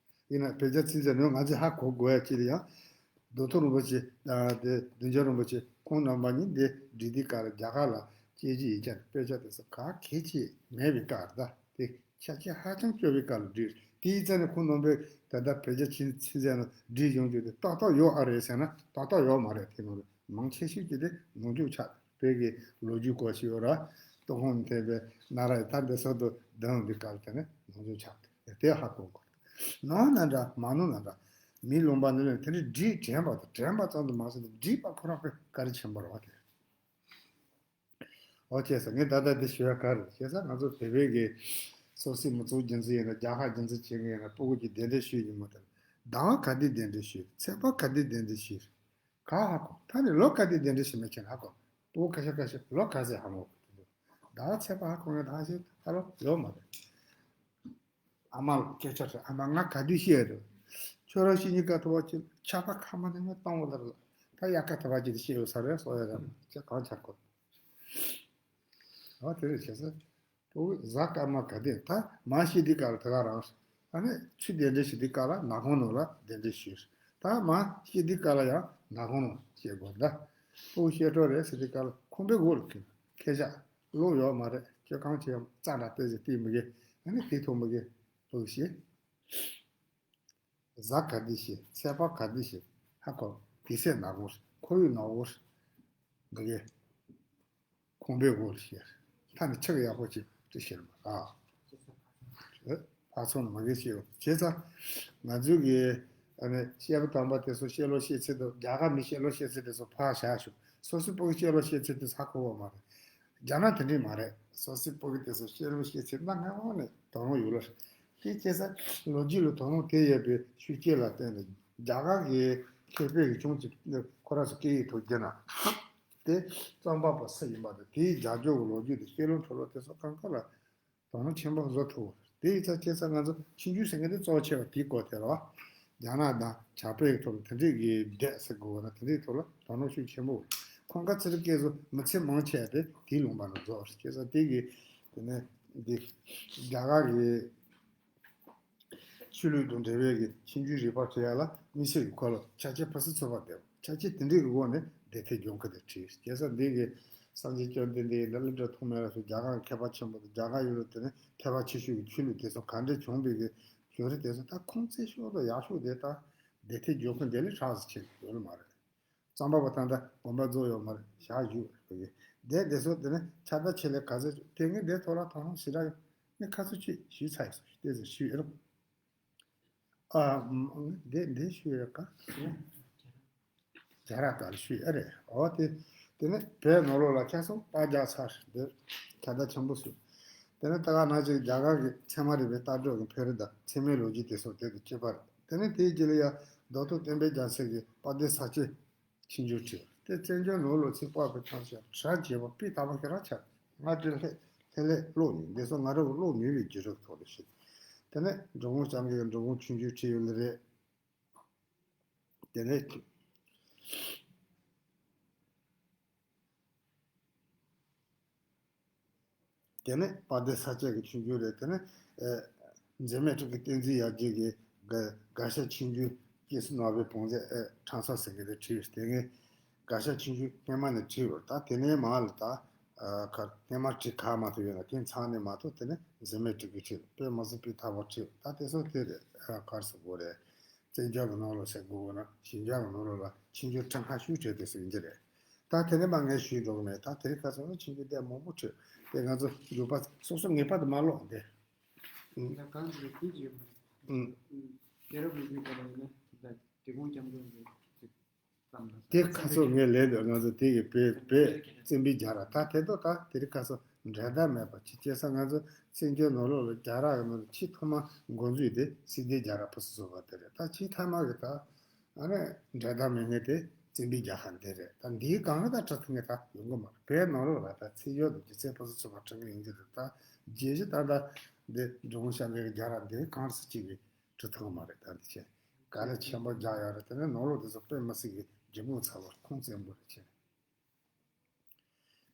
ཡིན་ན་བོད་རྒྱ་ཚིག་མཛོད་ནང་ང་ཚོས་ཧ་གོ་དགོས་ཡ་གཅིག་ལ་ཡང་། རྡོ་ཐོ་རིན་པོ་ཆེ་དང་དེ་བདུད་འཇོམས་རིན་པོ་ཆེ་ཁོང་རྣམ་པ་གཉིས་འདི་བསྒྲིགས་དུས་སྐབས་ལ་རྒྱ་གར་ལ་སྐྱེས་རྗེས་ཡིག་ཆ་དང་དཔེ་ཆ་དེ་ཚོ་ག་གེ་ཅིག་མེད་པའི་སྐབས་ད་དེ་ཆ་རྐྱེན་ཧ་ཅང་སྐྱོ་བའི་སྐབས་ལ་བསྒྲིགས། དེའི་རྩ་ནས་ཁོང་རྣམ་པས་ད་ལྟ་བོད་རྒྱ་ཚིག་མཛོད་ནང་བསྒྲིགས་ཡོང་རྒྱུ་དེ་ཏག་ཏག་ཡོད་ཨ་རེད་ཟེར་ན་ཏག་ཏག་ཡོད་མ་རེད། དེ་ནང་ལ། མང་ཆེ་ཤོས་ཀྱི་དེ་ནང་འཇུག་ཆགས། བོད་ཀྱི་ལོ་རྒྱུས་སྐོར་ཞིག་ཡོད་ར། ཏུན་ཧོང་ཐེ་བའི་ན་ར་ཡི་ད་འདི་སོགས་དུ་གདན་འདི་སྐབས་དེ་ནས་ནང་འཇུག་ཆགས་ཏེ་དེ་ཧ་གོ་དགོས། ནོར་ན་འདྲ་མ་ནོར་ན་འདྲ། མིའི་ལུང་པ་འདི་ལ་དེ་འདྲའི་སྒྲིག་དྲན་པ་དང་དྲན་པ་ཙམ་དུ་མ་ཟད་དེ་སྒྲིག་པ་ཁོ་རང་དཔེ་བཀའ་དྲིན་ཆེན་པོ་རེད་བ་དེ། ཨོ་བྱས་ཙང་ངས་ད་ལྟ་འདི་ཞུ་ཡ་ག་རེ་བྱས་ཙང་ང་ཚོ་བོད་པའི་གི་སོ་སོའི་མི་ཚོགས་རྒྱུན་འཛིན་ཡིན་ན་རྒྱལ་ཁབ་རྒྱུན་འཛིན་བྱེད་མཁན་ཡིན་ན་སྤུ་གུ་གི་གདན་འདྲེན་ཞུས་ཡིན་མོད་དེ། ཟླ་བ་ག་དུས་གདན་འདྲེན་ཞུས། ཚེས་པ་ག་དུས་གདན་འདྲེན་ཞུས། ག་ཧ་གོ། ད་ནི་ལོ་ག་དུས་གདན་འདྲེན་ཞུས་མེད་ཁྱེད་ཧ་གོ། སྤུ་གུ་ཁ་ཤས་ཁ་ཤས་ལོ་ག་ཚོད་ཧ་མོ། ཟླ་བ་ཚེས་པ་ཧ་གོ་མཁན་ད་ཧ་ཤེས་ད་ལོ་ཡོད་མ་རེད། ཨ་མ་ལ་སྐད་ཆ་དྲིས། ཨ་མ་ང་ག་དུས་ཤི་ཡ་རེད། ཁྱོད་རང་ཤི་ཉིན་ག་ཐུབ་པ་ཅིག་ཆར་པ་ཁ་མ་ནས་ངས་གཏོང་བ་ལ་རེད། ད་དབྱར་ཁ་ཐུབ་པ་ཅིག་ཤི་ཡོད་ས་རེད་སོ་ཡ་རེད་ཅེས་གང་ཆགས་གོ། ཨ་དེ་རེད་བྱས་ཙང་། ཕྲུ་གུ་གཟའ་སྐར་མ་ག་དུས་ད་མ་ཤི་དུས་སྐབས་ལ་དེ་ག་རང་། ཨ་ནི་ཆུ་གདན་འདྲེན་ཞུ་དུས་སྐབས་ལ་ནག་ཁུང་ནང་ལ་གདན་འདྲེན་ཞུས། ད་མ་ཤི་དུས་སྐབས་ལ་ཡང་ནག་ཁུང་ནང་བཤད་དགོས་ད། ཕྲུ་གུ་བཤད་གྲོགས་རེད་ཟེར་དུས་སྐབས་ལ་ཁང་པའི་སྒོ་ལ་ཁེལ་ཁེལ་བཞག་རླུང་ཡོད་མ་རེད། ཁྱོད་གང་བྱེད་ཡང་རྩ་འདྲ་ཏོག་ཙམ་བལྟས་མི་དགོས། ཨ་ནི་དེའི་ཐོག་མི་དགོས། ཕྲུ་གུ་ཤི། གཟའ་ག་དུས་ཤི། ཚེས་པ་ག་དུས་ཤི། ཧ་གོ། དུས་ཚོད་ནག་པོ་རེད། ཁོར་ཡུག་ནག་པོ་རེད། འདི་གའི་ཁང་པའི་སྒོ་ལ་ཤི་རེད། ད་ནི་ཆེ་གི་ཡག་པོ་ཅིག་ཏུ་ཤི་རེད་མ་རེད། ཕར་ཚུར་མ་གི་ཤི་ཡོད་བྱས་ཙང་། ང་ཚོའི་གི་ཨ་ནི་བཤད་པ་དམ་པ་དེ་ཚོ་བཤད་ལོ་བཤད་ཚད་དུ་རྒྱ་གར་མི་བཤད་ལོ་བཤད་ཚད་དེ་ཚོ་ཕར་བཞག་ཞོག་སོ་སོའི་སྤུ་གུ་བཤད་ལོ་བཤད་ཚད་དེ་ཧ་གོ་བ་མ་རེད། རྒྱ་ནག་དེ་འདྲས་མ་རེད། སོ་སོའི་སྤུ་གུ་དེ་ཚོ་བཤད་ལོ་བཤད་ཚད་ན་སྔ་མོ་ནས་དོ་སྣང་ཡོད་ལ། དེ་བྱས་ཙང་ལོ་རྒྱུས་ལ་དོ་སྣང་དེ་ཡོད་པའི་ཤུགས་རྐྱེན་ལ་བརྟེན་ནས་རྒྱ་གར་གྱི་མཁས་པའི་གི་ཅུང་ཅིག་ཁོ་རང་ཚོ་སྐད་ཡིག་ཐོག་བསྒྱུར་ན། དེ་རྩོམ་པ་པོ་སུ་ཡིན་པ་དང་དེའི་རྒྱབ་ལྗོངས་ཀྱི་ལོ་རྒྱུས་དེ་ཤེས་ལོ་འཕྲོ་ལོ་དེ་ཚོ་གང་ག་ལ་དོ་སྣང་ཆེན་པོ་བཟོ་ཐུབ། དེ་ཡིན་ཙང་བྱས་ཙང་ང་ཚོ་ཆུང་ཆུང་ཟེར་མཁན་དེ་གཙོ་ཆེ་བ་དེའི་སྐོར་དེ་རེད་བ། རྒྱ་ནག་དང་ཇ་པན་གྱི་ཐོག་ལ་དེ་འདྲས་ཀྱི་བསྡད་ཟེར་དགོས་བ་ན་དེ་འདྲས་ཐོག་ལ་དོ་སྣང་ཤུགས་ཆེན་པོ། ཁོང་ཁ་ཚིག་སྐད་སོ་མི་ཚེ་མང་ཆེ་བ་དེ་དེའི་ལུང་པ་ན་རྫོགས་རེད། བྱས་ཙང་དེ་གི་དེ་ནས་འདི་རྒྱ་གར་གྱི་ཆོས་ལུགས་དང་འབྲེལ་བའི་གི་ཆུང་ཆུང་རིག་པ་བྲི་ཡ་ལ་དམིགས་བསལ་གྱི་ཁོ་ལ་ཆ་རྐྱེན་ཕུན་སུམ་ཚོགས་པ་ལྡན་པ། ཆ་རྐྱེན་དེ་འདྲའི་གི་སྒོ་ནས་བདེ་ཐང་སྦྱོང་མཁན་དེ་བྲིས། བྱས་ཙང་འདི་གི་སངས་རྒྱས་བཅོམ་ལྡན་འདས་ཀྱི་ནི་གླུ་སྒྲ་ཐོགས་མེད་ལ་སོགས་རྒྱ་གར་མཁས་པ་ཆེན་པོ་དང་རྒྱ་གར་ཡུལ་ལ་དེ་ནི་ཐེག་པ་ཆེ་ཤོས་ཀྱི་ཆོས་ལུགས་དེ་ཚོ་ག་འདྲས་བྱུང་བའི་གི་བྱུང་རིམ་དེ་ཚོ་ད་ཁུངས་བཙན་ཤོས་དང་ཡག་ཤོས་དེ་ད་བདེ་ཐང་སྦྱོང་མཁན་དེ་ལས་ཁྲག་ཟེར་ཆེ་ཡོད་ནི་མ་རེད། རྩོམ་པ་པོ་ད་ལྟ་དགོངས་པ་རྫོགས་ཡོད་མ་རེད། ཞག་བཞུགས་རེད་གི། དེ་དེ་ཚོ་དེ་ནི་ཁྱབ་བརྡལ་ཆེད་ལས་ག་ཚོད་དེ་ངས་དེ་ཐོག་ལ་དོ་སྣང་ཞེ་དྲག་ཡོད། ངས་ཁ་ཚོད་ཅིག་ཞུས་ཚར་ཡོད་སོང་། དེ་ཚོ་ཞུས་ཡོད་རུང་། ཨ། འདི་འདི་ཞུས་ཡོད་ག་རྒྱ་ར་གར་ཞུས་ཨ་རེད། ཨོ་དེ། དེ་ནི་བོད་ནང་ལོགས་ལ་ཁྱབ་སོང་པར་རྒྱག་ཚར་འདི། ཁྱབ་བརྡལ་ཆེན་པོ་སོང་། དེ་ནི་ད་ག་ནང་བཞིན་རྒྱ་གར་གྱི་ཚད་མ་རིག་པའི་ལྟ་གྲུབ་ཀྱི་འཕེལ་རིམ་དང་ཚད་མའི་ལོ་རྒྱུས་དེ་སོགས་དེ་དང་བཅས་པ་རེད། དེ་ནི་དེའི་རྗེས་ལ་ཡང་རྡོ་ཐོག་བསྟན་པའི་རྒྱལ་མཚན་གྱི་དཔལ་ལྡན་ས་སྐྱའི་ཆོས་འབྱུང་བྲིས། དེ་བཙན་བྱོལ་ནང་ལོགས་ཚིག་པར་བའི་ཐང་ཆེན་གྲགས་ཆེ་བ་དཔེ་དག་པ་ཞེ་དྲག་ཆགས། ང་དེ་ལྷེ་ལྷེ་ལྷེ་ཀློག་མྱོང་། འདི་ཚོ་ང་རང་གི་ཀློག་མྱོང་བའི་རྒྱུ་རབས་ཐོག་ལ་བཤད། དེ་ནས་འབྲི་གུང་སྐྱབས་མགོན་གྱིས་འབྲི་གུང་ཆོས་འབྱུང་བྲིས་ཡོད་ལེ་རེད། དེ་ནས། དེ་ནས་དཔལ་ལྡན་ས་སྐྱ་གི་ཆོས་འབྱུང་རེད། དེ་ནས་ཨེ། འཛད་མེད་གྲུབ་ཀྱི་བསྟན་འཛིན་ཡར་རྒྱས་ཀྱི་དགའ་དགའ་ཤ་ཆོས་འབྱུང་སྐྱེས་སུ་ནོར་བུའི་བང་མཛོད་ཨེ་ཁྲང་ས་ཟེར་གྱི་རེད་བྲིས། དེ་ངས་དགའ་ཤ་ཆོས་འབྱུང་སྔས་མ་ནས་བྲིས་ཡོད། ད་དེ་ནས་མར་ལ་ད་ཨ་ཁར་སྔས་མ་བྲིས་ག་མ་ཐུབ་ཡོད་ན་དེ་ཚང་ནས་མ་ཐུབ། དེ་ནས་འཛད་མེད་གྲུབ་ཀྱི་བྲིས། དཔེ་མི་སྲིད་སྤུས་དག་པོ་བྲིས། ད་དེ་ཚོ་དེ་རེད། ཨ་ག་རེ་ཟེར་དགོས་རེད། བཙན་བྱོལ་གྱི་ནང་ལོགས་ཟེར་དགོས་ན་ཞིང་ཆ་གི་ནང་ལོགས་ལ་ཆོས་འབྱུང་ཁྲི་ལྔ་ཞིག་བྲིས་དེ་ཟེར་གྱི་རེད། ད་དེ་ནས་མ་ངས་ཞུས་འགྲོ་གི་མེད། ད་དེ་རིང་ཁ་སང་ཆོས་འབྱུང་དེ་མང་པོ་བྲིས། དེ་ང་ཚོ་འཇུག་པ་སོ་སོ་ངེས་པར་དུ་མ་ཀློག་དེ། ཨུམ། ད་གང་ཞིག་དེ་ཅིག་ཡོད་མ་རེད། ཨུམ། དེ་རབས་ལོ་རྒྱུས་པ་ལ་ཡིན་ན་ད་འབྲི་གུང་སྐྱབས་མགོན་གྱི་ཚིག་ཙམ་ལ་དེ་ཁ་སང་ངས་ལན་དུ་ང་ཚོ་དེ་གི་བོད་བོད་བཙན་པོའི་རྒྱལ་རབས་ད་དེ་ཚོ་ད་དེ་རིང་ཁ་སང་འགྲན་ཟླ་མེད་པ་ཅིག་བྱས་ཙང་ང་ཚོ་བཙན་བྱོལ་ནང་ལོགས་ལ་རྒྱལ་རབས་ཀྱི་ནང་ལ་ཆེས་ཐོག་མ་འགོ་འཛུགས་དེ་སྲིད་དེ་རྒྱལ་རབས་ཕུན་སུམ་ཚོགས་པ་དེ་རེད། ད་ཆེས་ཐ་མ་གི་ད། ཨ་ནི་འགྲན་ཟླ་མེད་མཁན་དེ་བཙན་པོའི་རྒྱལ་ཁབ་འདི་རེད། ད་འདིའི་སྒང་ལ་ད་ཁྲི་ཐོག་ངེས་ད་ཡོང་གི་མ་རེད། བོད་ནང་ལོགས་ལ་ད་ཚེས་ཡོད་དུ་རྒྱུ་ཚད་ཕུན་སུམ་ཚོགས་པ་ཁྲི་ངེས་ཡིན་གྱི་རེད། ད་རྒྱལ་སྤྱི་ད་ད་འདི་འབྲི་གུང་སྐྱབས་མགོན་གྱི་རྒྱལ་རབས་འདི་གང་སུ་གཅིག་གིས་ཁྲི་ཐོག་མ་རེད། ད་འདི་ཆེ་ག་ལ་ཆེན་པོ་རྒྱག་ཡོད་རེད། དེ་ནས་ནང་ལོགས་དེ་ཚོ་དཔེ་མི་སྲིད་ཀྱི་ལྗིད་མོ་ཚ་བ་ཁུངས་བཙན་པོ་རེད་ཆེ།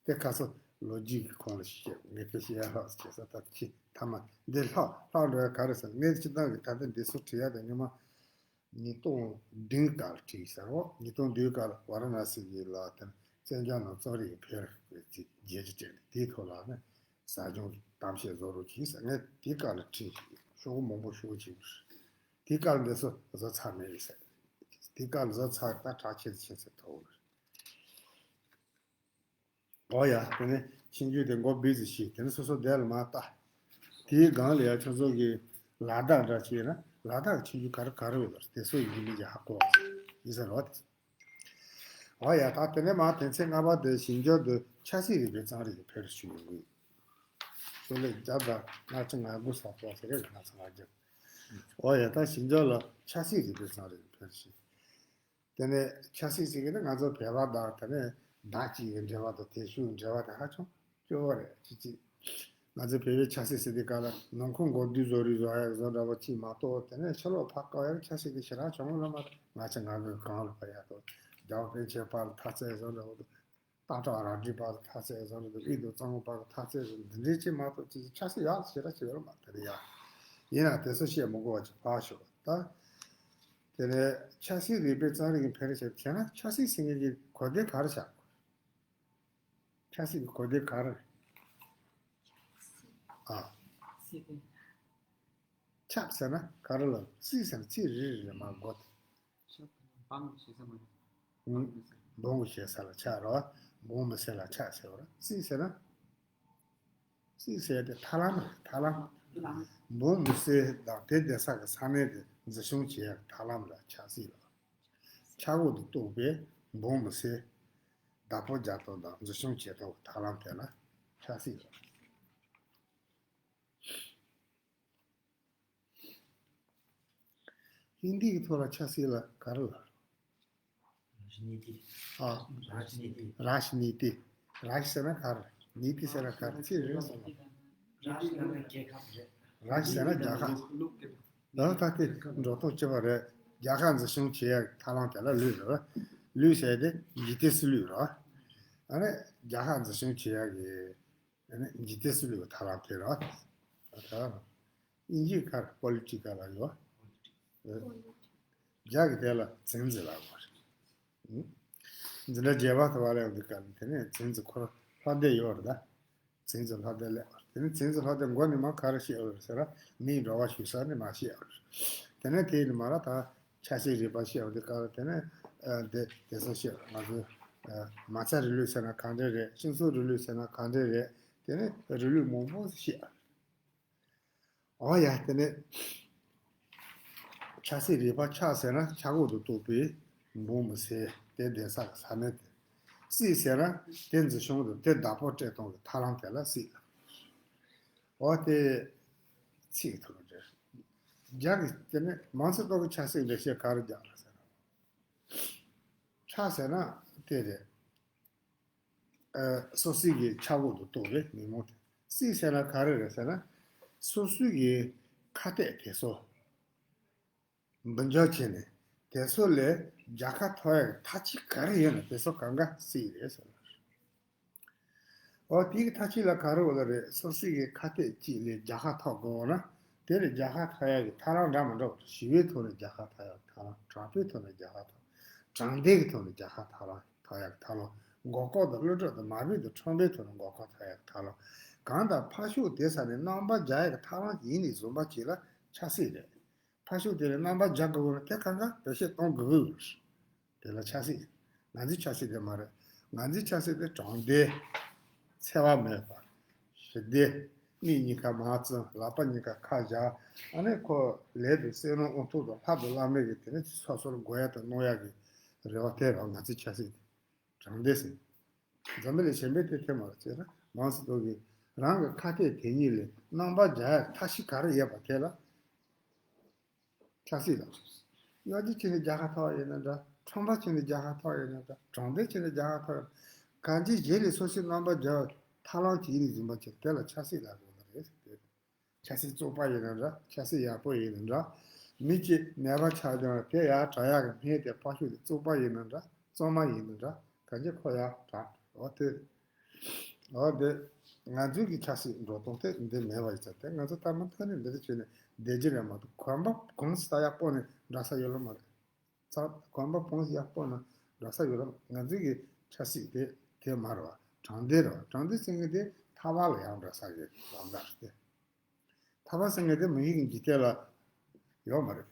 དེ་ཁ་སང་ལོ་རྒྱུས་ཀྱི་ཁོངས་ལ་ཞིག་བཤད། ངས་དེ་བཤད་ཡ་ལྷག་བྱས་ས་ད་ཁྱི་ཐ་མ་འདི་ལྷག་ལྷག་འགྲོ་ཡ་ག་རེ་ཟེར། ངས་སྤྱིར་བཏང་གི་ད་ལྟ་འདི་ཚོ་བྲིས་ཡ་དང་སྔོན་མ་ཉིས་སྟོང་བདུན་སྐབས་ལ་བྲིས་ཟེར་རོ། ཉིས་སྟོང་བདུན་སྐབས་ལ་ཝཱ་ར་ཎ་སི་གི་ལ་དེ་བཙན་བྱོལ་ནང་རྩོམ་རིག་འཕེལ་བའི་རྗེས་ཀྱི་དྲན་དེའི་ཐོག་ལ་ནི་ཟབ་སྦྱོང་གཏམ་བཤད་བཟོ་རོགས་གྱིས་ཟེར། ངས་དེའི་སྐབས་ལ་བྲིས་ཤོག་གུ་མང་པོ་ཤོག་གུ་ཅིག་དེའི་སྐབས་ལ་འདི་ཚོ་བཟོ་ཚར་མེད་ཟེར། དེའི་སྐབས་ལ་བཟོ་ཚར་ད་གྲགས་ཆེ་ཆེ་ཟེར་ཐོག་ལ། ཨོ་ཡ། དེ་ནས་ཆོས་འབྱུང་དེ་མགོ་སྦས་ཙམ་ཞིག་དེ་ནས་སོ་སོ་བསྡད་ལ་མ་ལྟ། དེའི་སྒང་ལ་ཡ་ཁྱོད་ཚོ་གི་ ལ་དྭགས་འདྲ་བྱས་ན་ལ་དྭགས་ཆོས་བརྒྱུད་ག་རེ་ག་རེ་ཡོད་པ་དེ་ཚོ་ཡིན་མིན་གྱི་ཧ་གོ་བ་ཡིན་ས་རེད་བ། དེ་ཚོ། འོ་ཡ། ད་དེ་ནས་མར་དོན་ཚན་ལྔ་པ་དེ་ཞིང་ལྗོངས་དུ་ཆབ་སྲིད་རིག་པའི་རྩོམ་རིག་གི་འཕེལ་རིམ་ཞུ་ཡོང་གི་ཡོད། ཤོ་ལོ་ཀ་བརྒྱ་དང་ལྔ་བཅུ་ང་དགུ་ཙམ་ཡོད་ས་རེད། ལྔ་བཅུ་ང་བརྒྱད། འོ་ཡ། ད་ཞིང་ལྗོངས་ལ་ཆབ་སྲིད་རིག་པའི་རྩོམ་རིག་གི་འཕེལ་རིམ་ཞུ། དེ་ནས་ཆབ་སྲིད་ཟེར་གྱི་ནི་ང་ཚོ་བོད་པ་དང་དེ་ནས་བདག་གཅིག་གི་འབྲེལ་བ་དང་དེ་ཤུགས་འབྲེལ་བ་དེ་ཧ་ཅང་སྐྱོ་བོ་རེད། ཅི་ཅི། ང་ཚོ་བོད་པའི་ཆབ་སྲིད་ཟེར་དུས་སྐབས་ལ་ནང་ཁུལ་མགོ་སྡུད་བཟོ་རིགས་བཟོ་ཡག་བཟོ་འདྲ་བོ་གཅིག་མ་གཏོགས། དེ་ནས་ཕྱི་ལོགས་ཕར་བཀག་ཡག་ཆབ་སྲིད་དེ་ཞེ་དྲག་བྱུང་ཡོད་མ་རེད། ང་ཚོ་ང་གི་གང་ལ་ཕར་ཡག་ཏུ་རྒྱལ་བ་པཎ་ཆེན་བར་ལ་ཐག་བཅད་བཟོ་འདྲ་བོ་དང་། སྟག་བྲག་རལ་གྲིའི་བར་ལ་ཐག་བཅད་བཟོ་འདྲ་དང་། དབྱིན་ཟླ་གཙང་པོའི་བར་ལ་ཐག་བཅད་བཟོ་འདི་འདྲའི་གཅིག་མ་གཏོགས་ཅི་ཆབ་སྲིད་ཡག་ཞེ་དྲག་བྱས་ཡོད་མ་རེད། དེ་ཡ་ཡིན་ན་དེ་ཚོ་བཤད་མི་དགོས་པ་ཅིག་ཕར་ཞོག་ད། དེ་ནས་ཆབ་སྲིད་རིག་པའི་རྩོམ་རིག་གི་འཕེལ་རིམ་ཟེར་བྱས་ན་ཆབ་སྲིད་ཟེར་མཁན་གྱི་གོ་དོན་ག་རེ་བཞག་དགོས། ཆབ་སྲིད་ཀྱི་གོ་དོན་ག་རེ་རེད། ཨ། སྲིད་པའི། ཆབ་ཟེར་ན་ག་རེ་ལ། སྲིད་ཟེར་ན་ཚིག་རེ་རེ་རེ་མར་གོ་དེ། ཆབ་ཟེར་ན་འབངས་ཀྱི་ཞེ་ས་མ་ཡིན། འབངས་ཀྱི་ཞེ་ས་ལ་ཆགས་རོ། འབངས་མི་སེར་ལ་ཆགས་ཟེར་བ་རེད། སྲིད་ཟེར་ན། སྲིད་ཟེར་དེ་ཐབས་ལམ་རེད། ཐབས་ལམ། འབངས་མི་སེར་དང་དེ་སྡོད་ས་གི་ས་གནས་དེ་འཛིན་སྐྱོང་བྱེད་ཡག་ཐབས་ལམ་ལ་ཆབ་སྲིད་ལ། ཆབ་འོག་ཏུ་གཏོགས་པའི་འབངས་མི་སེར་བདག་པོ་རྒྱག་སྟངས་དང་འཛིན་སྐྱོང་བྱེད་སྟངས་ཀྱི་ཐབས་ལམ་དེ་ལ་ཆབ་སྲིད་ལ། ཧིན་དི་གི་ཐོག་ལ་ཆབ་སྲིད་ལ་ག་རེ་ལབ། རཱཇ་ནི་ཏི། ཨ། རཱཇ་ནི་ཏི། རཱཇ་ནི་ཏི། རཱཇ་ཟེར་ན་ག་རེ། ནི་ཏི་ཟེར་ན་ག་རེ། ཚིག་རེ་རེ་ཟེར་ན། རཱཇ་ཟེར་ན་རྒྱལ་ཁབ་རེད། རཱཇ་ཟེར་ན་རྒྱལ་ཁབ། ད་ལྟ་དེ་འགྲོ་སྟངས་གཅིག་པ་རེད། རྒྱལ་ཁབ་འཛིན་སྐྱོང་བྱེད་ཡག་ཐབས་ལམ་དེ་ལ་ལུས་རེད། ལུས་ཟེར་དེ་འཇིག་རྟེན་སྲིད་ལུགས་རེད། ཨ་ནི་རྒྱལ་ཁབ་འཛིན་སྐྱོང་བྱེད་ཡག་གི། དེ་ནས་འཇིག་རྟེན་སྲིད་ལུགས་ཀྱི་ཐབས་ལམ་དེ་རེད། ད་དབྱིན་ཇིའི་ཁར་པོ་ལི་ཊི་ཀལ་ལབ་ཡོད། རྒྱ་གི་དེ་ལ་བཙན་འཛུལ་ལབ་དགོས་རེད། འཛིན་གྲྭ་བརྒྱད་པ་དུ་བ་ལ་ཡོང་དུས་སྐབས་ནས་དེ་ནས་བཙན་འཛུལ་ཁོ་རང་ལྷག་བསྡད་ཡོད་རེད་ད། བཙན་འཛུལ་ལྷག་བསྡད་སླེབས་པ་རེད། དེ་ནས་བཙན་འཛུལ་ལྷག་བསྡད་མགོ་ནས་མར་ག་རེ་བཤད་ཡོད་རེད་ཟེར་ན། མིས་འབྲེལ་བ་ཞུ་ས་ནས་མར་བཤད་ཡོད་རེད། དེ་ནས་དེ་ནས་མར་ད། ཆབ་སྲིད་རིག་པ་ཤེས་པ་འདི་ག་ལ། དེ་ནས་ཨ་དེ་དེ་ཚོ་ཤེས། ང་ཚོའི་ཨ་མ་རྩ་རིང་ལུགས་ཟེར་ན་ག་འདྲ་རེད། སྤྱི་ཚོགས་རིང་ལུགས་ཟེར་ན་ག་འདྲ་རེད། དེ་ནས་རིང་ལུགས་མང་པོ་ཤེས། འོ་ཡ། དེ་ནས་ཆབ་སྲིད་རིག་པ། ཆབ་ཟེར་ན་ཆབ་འོག་ཏུ་གཏོགས་པའི་འབངས་མི་སེར་དེ་བསྡད་ས་གི་ས་གནས་དེ། སྲིད་ཟེར་ན་དེ་འཛིན་སྐྱོང་དང་དེ་བདག་པོ་སྤྲད་གཏོང་གི་ཐབས་ལམ་དེ་ལ་སྲིད་ལ། འོ་དེ་ཚིག་ཐུབ་རེད། རྒྱ་གི་དེ་ནས་མའོ་ཙེ་ཏུང་གི་ཆབ་སྲིད་འགྲེལ་བཤད་ག་རེ་རྒྱག་ལ་ཟེར་ན། ཆབ་ཟེར་ན་དེ་རེད། ཨ་སོ་སོའི་གི་ཆབ་འོག་ཏུ་གཏོགས་པའི་མི་མང་དེ། སྲིད་ཟེར་ན་ག་རེ་རེད་ཟེར་ན། སོ་སོའི་གི་ཁ་གཏད་དེ་ཚོ་འབུར་འཇོག་བྱས་ནས། དེ་ཚོ་ལས་རྒྱལ་ཁ་ཐོབ་ཡག་ཐབས་ཇུས་ག་རེ་ཡོད་ན་དེ་ཚོ་གང་ག་སྲིད་རེད་ཟེར་བ་རེད། འོ་དེའི་ཐབས་ཇུས་ལ་ག་རེ་འོ་ལ་རེད། སོ་སོའི་གི་ཁ་གཏད་ཅིག་ལས་རྒྱལ་ཁ་ཐོབ་དགོས་ན། དེ་ལས་རྒྱལ་ཁ་ཐོབ་ཡག་གི་ཐབས་ལམ་འདྲ་མི་འདྲ་བ། ཞི་བའི་ཐོག་ནས་རྒྱལ་ཁ་ཐོབ་ཡག་གི་ཐབས་ལམ། དྲང་པོའི་ཐོག་ནས་རྒྱལ་ཁ་ཐོབ། དྲང་བདེན་གྱི་ཐོག་ནས་རྒྱལ་ཁ་ཐོབ་ལ་ཐོབ་ཡག་གི་ཐབས་ལམ། མགོ་སྐོར་དང་གློད་གྲོལ་དང་མ་འོས་དང་ཁྲོམ་རའི་ཐོག་ནས་མགོ་སྐོར་ཐོབ་ཡག་གི་ཐབས་ལམ། གང་ལྟར་ཕར་ཕྱོགས་དེ་ས་ནས་རྣམ་པར་རྒྱལ་ཡག་གི་ཐབས་ལམ་ཡིན་ནས་བཟུང་པ་ཅིག་ལ་ཆབ་སྲིད་རེད། ཕར་ཕྱོགས་དེ་ལ་རྣམ་པར་རྒྱལ་དགོས་ན་དེ་གང་ག་བེད་སྤྱོད་གཏོང་དགོས་ཀྱི་ཡོད་རེད། དེ་ལ་ཆབ་སྲིད། ང་ཚོའི་ཆབ་སྲིད་དེ་མ་རེད། ང་ཚོའི་ཆབ་སྲིད་དེ་དྲང་བདེན། འཚེ་བ་མེད་པ། ཞི་བདེ། མིག་གཉིས་ཀ་མ་བཙུམ། ལག་པ་གཉིས་ཀ་ཁ་བཞག་ཨ་ནི་ཁོ་ལས་དང་སེམས་ནང་དབང་ཐོག་ཏུ་ལྷ་དང་བླ་མའི་གི་དེ་ནི་སོ་སོར་དགོས་ཡ་དང་གནང་ཡ་གི་རེ་བ་དེ་རང་ང་ཚོའི་ཆབ་སྲིད་དེ། དྲང་བདེན་ཟེར། འཛམ་བུ་གླིང་གཞན་པའི་དེ་དེ་མ་རེད་ཟེར་ན། མའོ་ཙེ་ཏུང་གིས་རང་གི་ཁ་གཏད་དེ་ཉིད་ལས་རྣམ་པར་རྒྱལ་ཡག་ཐབས་ཤེས་ག་རེ་ཡོད་པ་དེ་ལ་ཆབ་སྲིད་ལ། གཡོ་སྒྱུ་བྱས་ནས་རྒྱལ་ཁ་ཐོབ་པ་ཡིན་ན་འདྲ། ཁྲོམ་ར་བྱས་ནས་རྒྱལ་ཁ་ཐོབ་པ་ཡིན་ན་འདྲ། དྲང་བདེན་བྱས་ནས་རྒྱལ་ཁ་ཐོབ་པ་ཡིན་ན། གང་ཅིའི་རྗེས་ལས་སོ་སོའི་རྣམ་པར་རྒྱལ་བའི་ཐབས་ལམ་གྱི་ཡིན་ནས་བཟུང་པ་བྱས་དེ་ལ་ཆབ་སྲིད་ལབ་དགོས་པ་རེད་ཟེར་ཏེ། ཆབ་སྲིད་བཙོག་པ་ཡིན་ན་འདྲ། ཆབ་སྲིད་ཡག་པོ་ཡིན་ན་འདྲ། མི་གཅིག་ནད་པ་ཆགས་ཀྱང་དེ་ཡར་དྲག་ཡག་གི་སྨན་དེ་ཕར་ཕྱོགས་དེ་བཙོག་པ་ཡིན་ན་འདྲ། བཙོག་མ་ཡིན་ན་འདྲ། གང་ཅི་ཁོ་ཡར་དྲག་འོ་དེ། འོ་དེ། ང་ཚོའི་གི་ཆབ་སྲིད་འགྲོ་སྟངས་དེ་འདི་མེད་པ་ཡིན་ཙང་དེ་ང་ཚོ་ལྟ་མ་ཐག་ནས་འདི་འདྲ་བྱས་ནས་བསྡད་རྒྱུ་རེད་མ་གཏོགས། གོམ་པ་གང་ས་ཡག་པོ་ནས་འགྲོ་ས་ཡོད་ལ་མ་རེད། ཚ་གོམ་པ་གང་ས་ཡག་པོ་ནས་འགྲོ་ས་ཡོད་ལ། ང་ཚོའི་གི་ཆབ་སྲིད་དེ་དེ་མ་རེད་བ། དྲང་བདེན་རེད་བ། དྲང་བདེན་ཟེར་མཁན་དེ་ཐར་པ་ལ་ཡང་འགྲོ་ས་གི་ལམ་ཁ་རེད་དེ། ཐར་པ་ཟེར་མཁན་དེ་མི་ཡུལ་གྱི་འཇིག་རྟེན་ལ་ཡོད་མ་རེད།